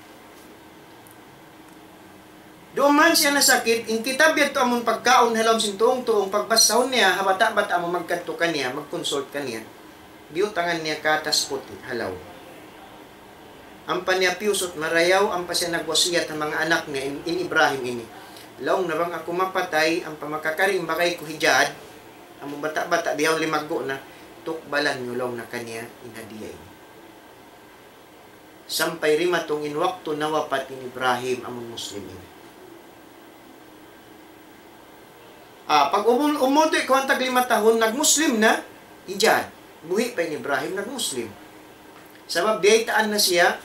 Duun man siya nasakit, in kitab yadtu amun pagkaun ha lawm sin tuung-tuung pagbasahun niya, ha bata'-bata' amu magkadtu kaniya, magconsult kaniya. Biyutangan niya katas puti', ha lawm. Ampa niya piyusut marayaw, ampa siya nagwasiyat ha manga anak niya in, in Ibrahim ini. Laung na bang aku mapatay, ampa makakari in bagay ku hi Jad, amun bata'-bata' bihaun limaggu' na, tukbalan niyu laung na kaniya in hadiya ini. Sampay dimatung in waktu nawapat in Ibrahim amun Muslim ini. Ah, pag umul, umul tu ikaw hantag lima tahun, nag-Muslim na hi Jad. Buhi' pa in Ibrahim, nag-Muslim. Sabab biyaytaan na siya,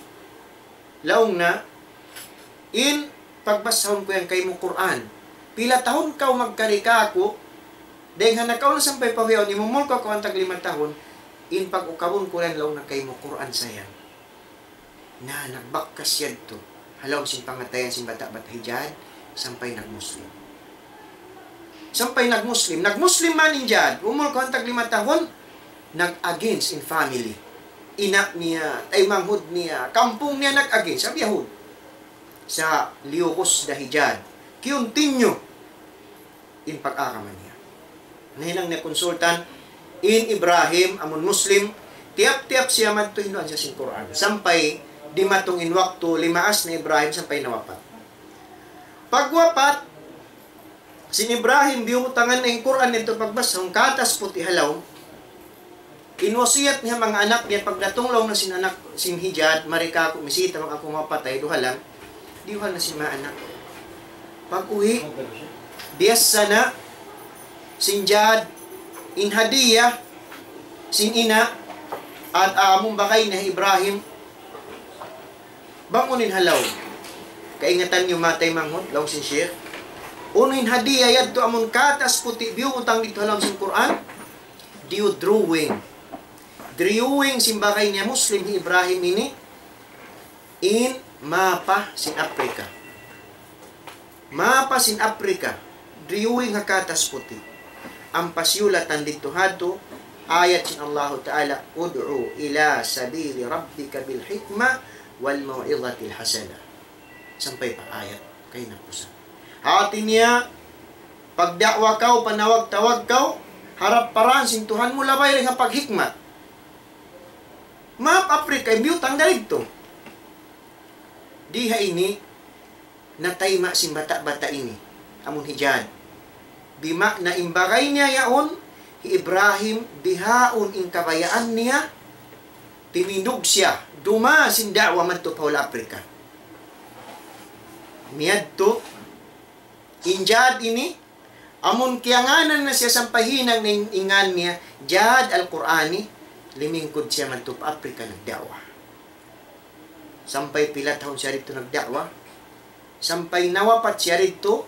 laung na, in pagbasahun ku yan kaymu Qur'an. Pila tahun kaw magkari kāku', dayn ha nakauna sampay pa bihaun, imumul kaw hantag lima tahun, in pag-ukabun ku yan laung na kaymu Qur'an sa yan. Na, nagbakkas yadtu. Ha lawm sin pangatayan sin bata'-bata' hi Jad, sampay nag-Muslim. Sampay nag-Muslim. Nag-Muslim man in Jad. Umul kaw hantag lima tahun, nag-against in family. Ina' niya, taymanghud niya, kampung niya nag-against. Sa' biyahun. Sa' liyukus da hi Jad. Kiyuntinyu in pag-agama niya. Nahinang niya konsultan, in Ibrahim, amun Muslim, tiyap-tiyap siya madtu hinduan siya sin Qur'an. Sampay dimatung in waktu, limaas na Ibrahim sampay nawapat. Pagwapat sin Ibrahim, biyutangan na in Qur'an yadtu pagbasahun katas puti' ha lawm. In wasiyat niya manga anak niya, pagdatung laung na sin anak, sin hi Jad, mari kāku' misita bang aku mapatay, duha lang. Diyuhal na sin manga anak. Pag-uwi', biyassa na sin Jad, in hadiya sin ina', at amun bagay na hi Ibrahim. Bang unu in ha lawm. Kaingatan niyu manga taymanghud, laung sin Sheikh. Unu in hadiya yadtu amun katas puti' biyutang didtu ha lawm sin Qur'an? Diyu drawing. Drawing sin bagay niya Muslim hi Ibrahim ini in mapa sin Africa. Mapa sin Africa. Drawing ha katas puti'. Ampa siyulatan didtu hadtu ayat sin Allahu Ta'ala, ادع إلى سبيل ربك بالحكمة والموعظة الحسنة. Sampay pa ayat kahinapusan. Hati niya, pagda'wa kaw, panawag-tawag kaw, harap pa dān sin Tuhan mu, labay dayn ha paghikmat. Map Africa, in biyutang da didtu. Di ha ini, natayma' sin bata'-bata' ini, amun hi Jad. Bima'na in bagay niya yaun, hi Ibrahim, bihaun in kabayaan niya, timindug siya, dumā sin da'wa madtu pa hula' Africa. Miyadtu, in Jad ini, amun kiyangānan na siya sampay hinang na in, in ngān niya, Jad Al-Qur'ani, limingkud siya madtu pa Africa nagda'wa. Sampay pila tahun siya didtu nagda'wa. Sampay nawapat siya didtu.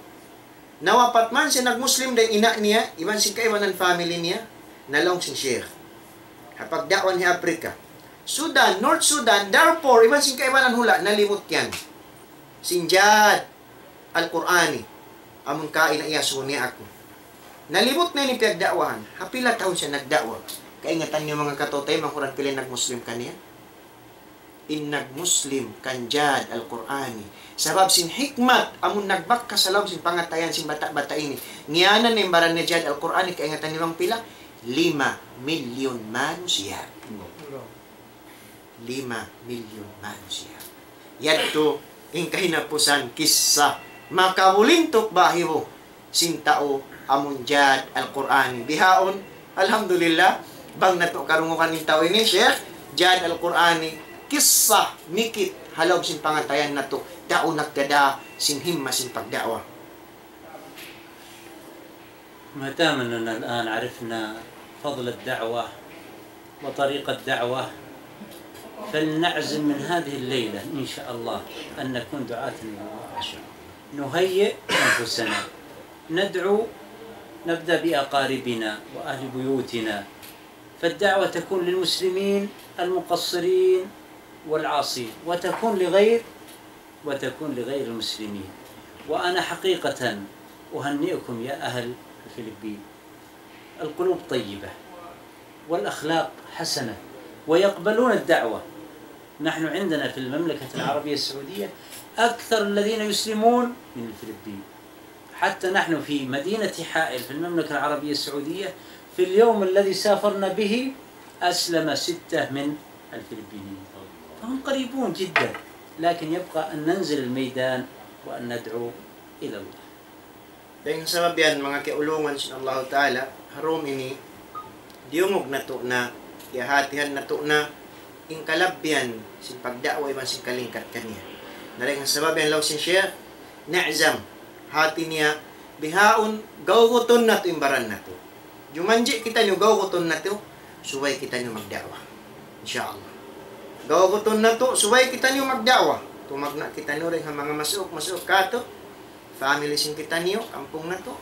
Nawapat man siya, nag-Muslim da in ina' niya, iban sin kaibanan family niya, nalaung sin Sheikh. Ha pagda'wa niya Africa. Sudan, North Sudan, Darfur, iban sin kaibanan hula', nalimut yan sin Jad Al-Qur'ani. Amun kaina iyasubu niya aku. Nalimut na in piyagda'wahan. Ha pila tahun siya nagda'wa. Kaingatan niyu manga kataymanghuran pila in nag-Muslim kaniya. In nag-Muslim kan Jad Al-Qur'ani. Sabab sin hikmat, amun nagbakkas ha lawm sin pangatayan sin bata'-bata' ini. Ngiyanan na in baran niya Jad Al-Qur'ani, kaingatan niyu bang pila? Lima milyun manusiya'. Lima milyun manusiya'. Yadtu in kahinapusan kissa makabulintuk bahibu sin tau amun Jad Al-Qur'ani. Bihaun, alhamdulillah, bang natu' karungugan in tau ini, Sheikh, Jad Al-Qur'ani, kissa mikit ha lawm sin pangatayan natu', tau nagdadala sin himma sin pagda'wa. ما دامنا الآن عرفنا فضل الدعوة وطريق الدعوة، فلنعزم من هذه الليلة إن شاء الله أن نكون دعاة إلى الله. نهيئ أنفسنا، ندعو، نبدأ بأقاربنا وأهل بيوتنا، فالدعوة تكون للمسلمين المقصرين والعاصين، وتكون لغير وتكون لغير المسلمين. وأنا حقيقة أهنئكم يا أهل الفلبين، القلوب طيبة والأخلاق حسنة ويقبلون الدعوة. نحن عندنا في المملكة العربية السعودية أكثر الذين يسلمون من الفلبين. حتى نحن في مدينة حائل في المملكة العربية السعودية، في اليوم الذي سافرنا به أسلم ستة من الفلبينيين، فهم قريبون جدا، لكن يبقى أن ننزل الميدان وأن ندعو إلى الله. Dayn ha sabab yan, manga kiyaulungan sin Allahu Ta'ala, ha dum ini, diyungug natu' na, kiyahatihan natu' na, in kalabbihan sin pagda'wa iban sin kalingkat kaniya. Na dayn ha sabab yan laung sin Sheikh, na'zam, hati niya, bihaun, gawgutun natu' in baran natu'. Jumanji' kitaniyu gawgutun natu', subay kitaniyu magda'wa. Insya Allah. Gawgutun natu', subay kitaniyu magda'wa. Tumagna' kitaniyu dayn ha manga masuuk, masuuk katu', family sin kitaniyu, kampung natu'.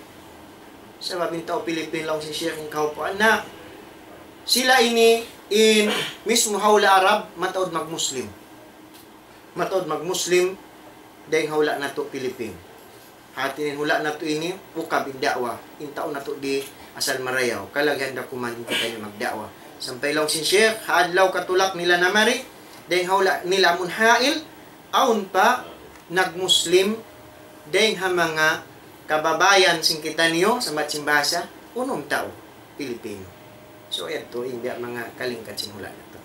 Sabab in tau Pilipin laung sin Sheikh in kahupuan na sila ini in mismu hawla' Arab mataud mag-Muslim. Mataud mag-Muslim dayn ha hula' natu' Pilipin. Hati niya in hula' natu' ini, ukab in da'wa. In tau natu' di asal marayaw. Kalagihan da kuman in kitaniyu magda'wa. Sampay laung sin Sheikh, ha adlaw katulak nila namari, dayn ha hula' nila amun Hail, awn pa nag-Muslim, dayn ha manga kababayan sin kitaniyu, sambat sin bahasa, unum tau, Pilipino. So, yadtu in biya' manga kalingkat sin hula' natu'.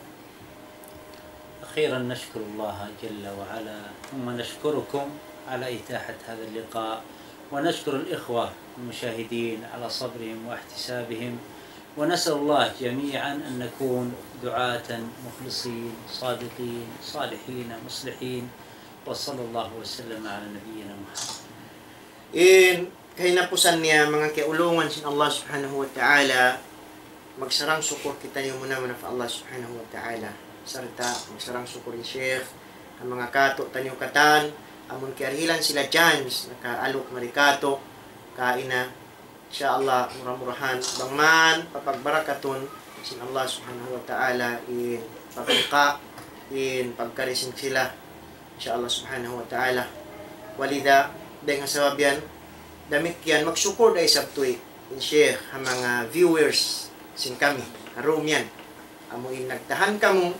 أخيرا نشكر الله جل وعلا، ثم نشكركم على إتاحة هذا اللقاء، ونشكر الإخوة المشاهدين على صبرهم واحتسابهم، ونسأل الله جميعا أن نكون دعاة مخلصين صادقين صالحين مصلحين، وصلى الله وسلم على نبينا محمد. In kahinapusan niya, manga kiyaulungan sin Allah Subhanahu wa Ta'ala, magsarang sukur kitaniyu muna-muna pa Allah Subhanahu wa Ta'ala. Sarta' magsarang sukur in Sheikh, ha manga katu' taniyu katan, amun kiyarihilan sila chance, nakaaluk mari katu', kaina, insya Allah, mura-murahan, bang man, papagbarakatun sin Allah Subhanahu wa Ta'ala, in pagbuka, in pagkari sin sila. Insya Allah Subhanahu wa Ta'ala. Walidha, dayn ha sabab yan, damikkiyan, magsukur da isab tuwi, in Sheikh, ha manga viewers sin kami, ha dum yan. Amu in nagtahan kamu,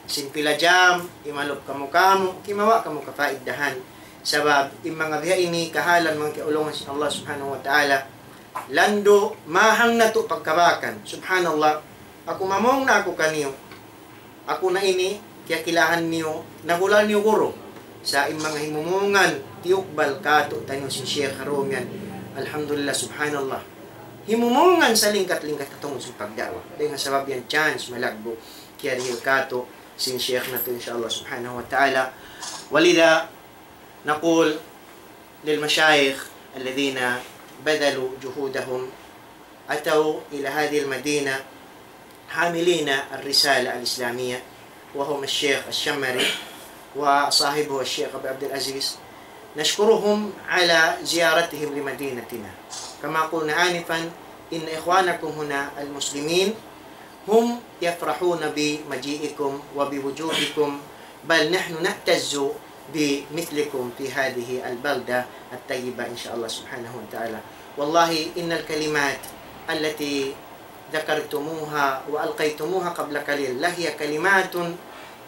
sin pila jam, imalup kamu kamu, kimawa' kamu kapaiddahan. Sabab, in manga biha' ini, kahalan manga kiyaulungan sin Allah Subhanahu wa Ta'ala, landu', mahang natu' pagkabakan. Subhanallah. Aku mamung na aku kaniyu. Aku na ini, kiyakilahan niyu, nagulal niyu guru. Sa' in manga himumungan, tiyukbal katu' taniyu sin Sheikh ha dum yan. Alhamdulillah, subhanallah. Himumungan sa lingkat-lingkat katungud sin pagda'wa. Dayn ha sabab yan chance malaggu', kiyarihil katu' sin Sheikh natu', insya Allah Subhanahu wa Ta'ala. Walidha, نقول للمشايخ الذين بذلوا جهودهم، أتوا إلى هذه المدينة حاملين الرسالة الإسلامية، وهم الشيخ الشمري وصاحبه الشيخ أبو عبد العزيز، نشكرهم على زيارتهم لمدينتنا. كما قلنا آنفا، إن إخوانكم هنا المسلمين هم يفرحون بمجيئكم وبوجودكم، بل نحن نعتز بمثلكم في هذه البلدة الطيبة إن شاء الله سبحانه وتعالى. والله إن الكلمات التي ذكرتموها وألقيتموها قبل قليل لهي كلمات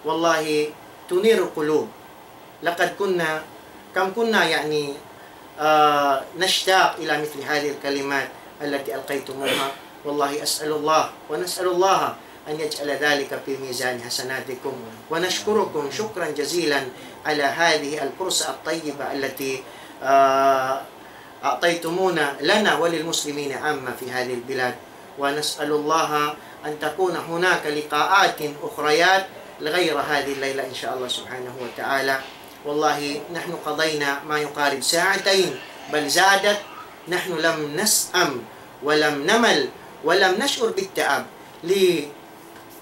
والله تنير القلوب. لقد كنا، كم كنا يعني، آه، نشتاق إلى مثل هذه الكلمات التي ألقيتموها. والله أسأل الله ونسأل الله أن يجعل ذلك في ميزان حسناتكم، ونشكركم شكرا جزيلا على هذه الفرصة الطيبة التي، آه، أعطيتمونا لنا وللمسلمين عامة في هذه البلاد، ونسأل الله أن تكون هناك لقاءات أخريات غير هذه الليلة إن شاء الله سبحانه وتعالى. والله نحن قضينا ما يقارب ساعتين بل زادت، نحن لم نسأم ولم نمل ولم نشعر بالتعب ل-،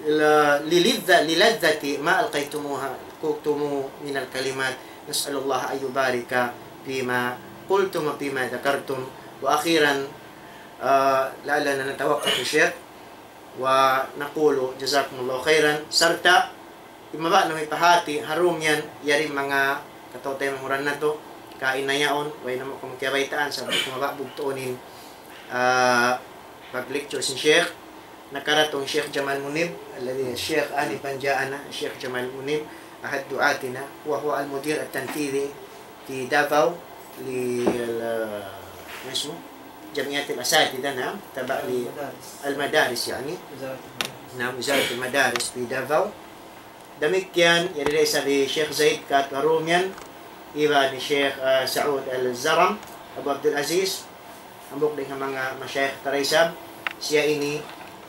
ل-، للذة، للذة ما ألقيتموها، ألقيتموه من الكلمات. نسأل الله أن يبارك فيما قلتم وفيما ذكرتم. وأخيرا، ah, لعلنا نتوقف, Sheikh, ونقول جزاكم الله خيرا. Sarta' imaba' namu' hipahati ha dum yan, yari manga kataw-taymanghuran natu', kaina yaun, way namu' kamu kiyabaytaan, sabab kumaba' bugtuun in, ah, pag-lecture sin Sheikh. Nakaratung Sheikh Jamal Munib, الذي الشيخ آنفا جاءنا، الشيخ جمال منيب، أحد دعاتنا، وهو المدير التنفيذي في دافاو لل-، ما اسمه؟ جمعية الأساتذة، نعم، تبع ل-، المدارس. المدارس يعني. وزارة المدارس. نعم، وزارة المدارس في دافاو. Damikkiyan, yari da isab hi Sheikh Zaid katu' ha dum yan, iban hi Sheikh, ah, Saud Al-Zaram, Abu Abdul Aziz, hambuuk dayn ha manga mashayikh ta da isab, siya ini,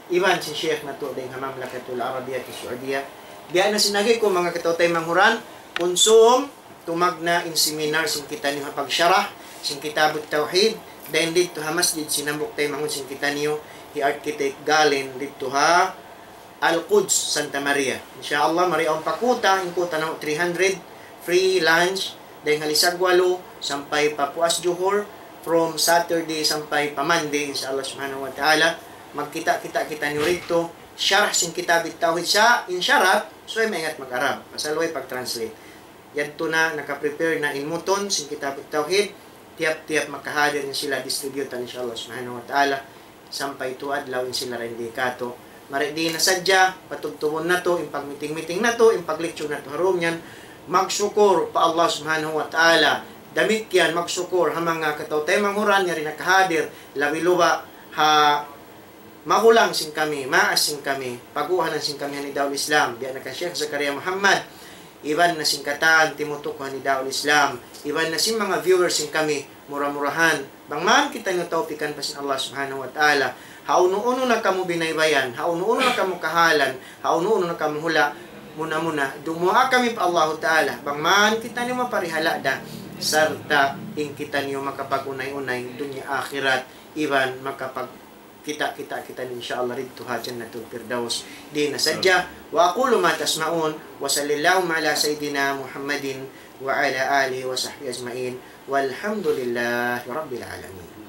iban sin Sheikh natu' dayn ha Mamlakatul Arabiyyah Saudiyyah. Biya' na sin agi ku, manga kataw-taymanghuran, kunsum, tumagna' in seminar sin kitaniyu ha pag-sharah sin Kitabut Tawhid, dayn didtu ha masjid sin hambuuk taymanghud sin kitaniyu, hi Architect Galen didtu ha Al-Quds, Santa Maria. Insha Allah, mari awn pa kuta, in kuta namu' three hundred, free lunch, dayn ha lisag walu sampay pa puas Juhur, from Saturday sampay pa Monday, insha Allah subhanahu wa ta'ala. Magkita'-kita' kitaniyu didtu, sharah sin Kitabut Tawhid sa, in sharah, subay maingat mag-Arab, pasal way pag-translate. Yadtu na, naka-prepare na in mutun sin Kitabut Tawhid, tiyap-tiyap makahadir in sila distributan, insha Allah subhanahu wa ta'ala, sampay tū adlaw in sila dayn di katu'. Mari di na sadja, patubtubun natu', in pag-meeting-meeting natu', in pag-lecture natu' ha dum yan, magsukur pa Allah subhanahu wa ta'ala. Damikkiyan magsukur ha manga kataw-taymanghuran yari nakahadir, labi-labi ha magulang sin kami, maas sin kami, pag'uhanan sin kami ha Nidaul Islam, biya' na kan Sheikh Zakaria Muhammad, iban na sin katan timutukuhan Nidaul Islam, iban na sin manga viewers sin kami, mura-murahan, bang man kitaniyu tawpikan pa sin Allah subhanahu wa ta'ala, ha unu-unu na kamu binaybayan, ha unu-unu na kamu kahalan, ha unu-unu na kamu hula', muna-muna, dumuwaa kami pa Allahu ta'ala, bang man kitaniyu maparihala' da, sarta' in kitaniyu makapag-unay-unay, dunya akhirat, iban makapag-, kita'-kita' kita insha Allah didtu ha Jannatul Firdaus. Di na sadja. وأقول ما تسمعون، وصلى اللهم على سيدنا محمد وعلى آله وصحبه أجمعين، والحمد لله رب العالمين.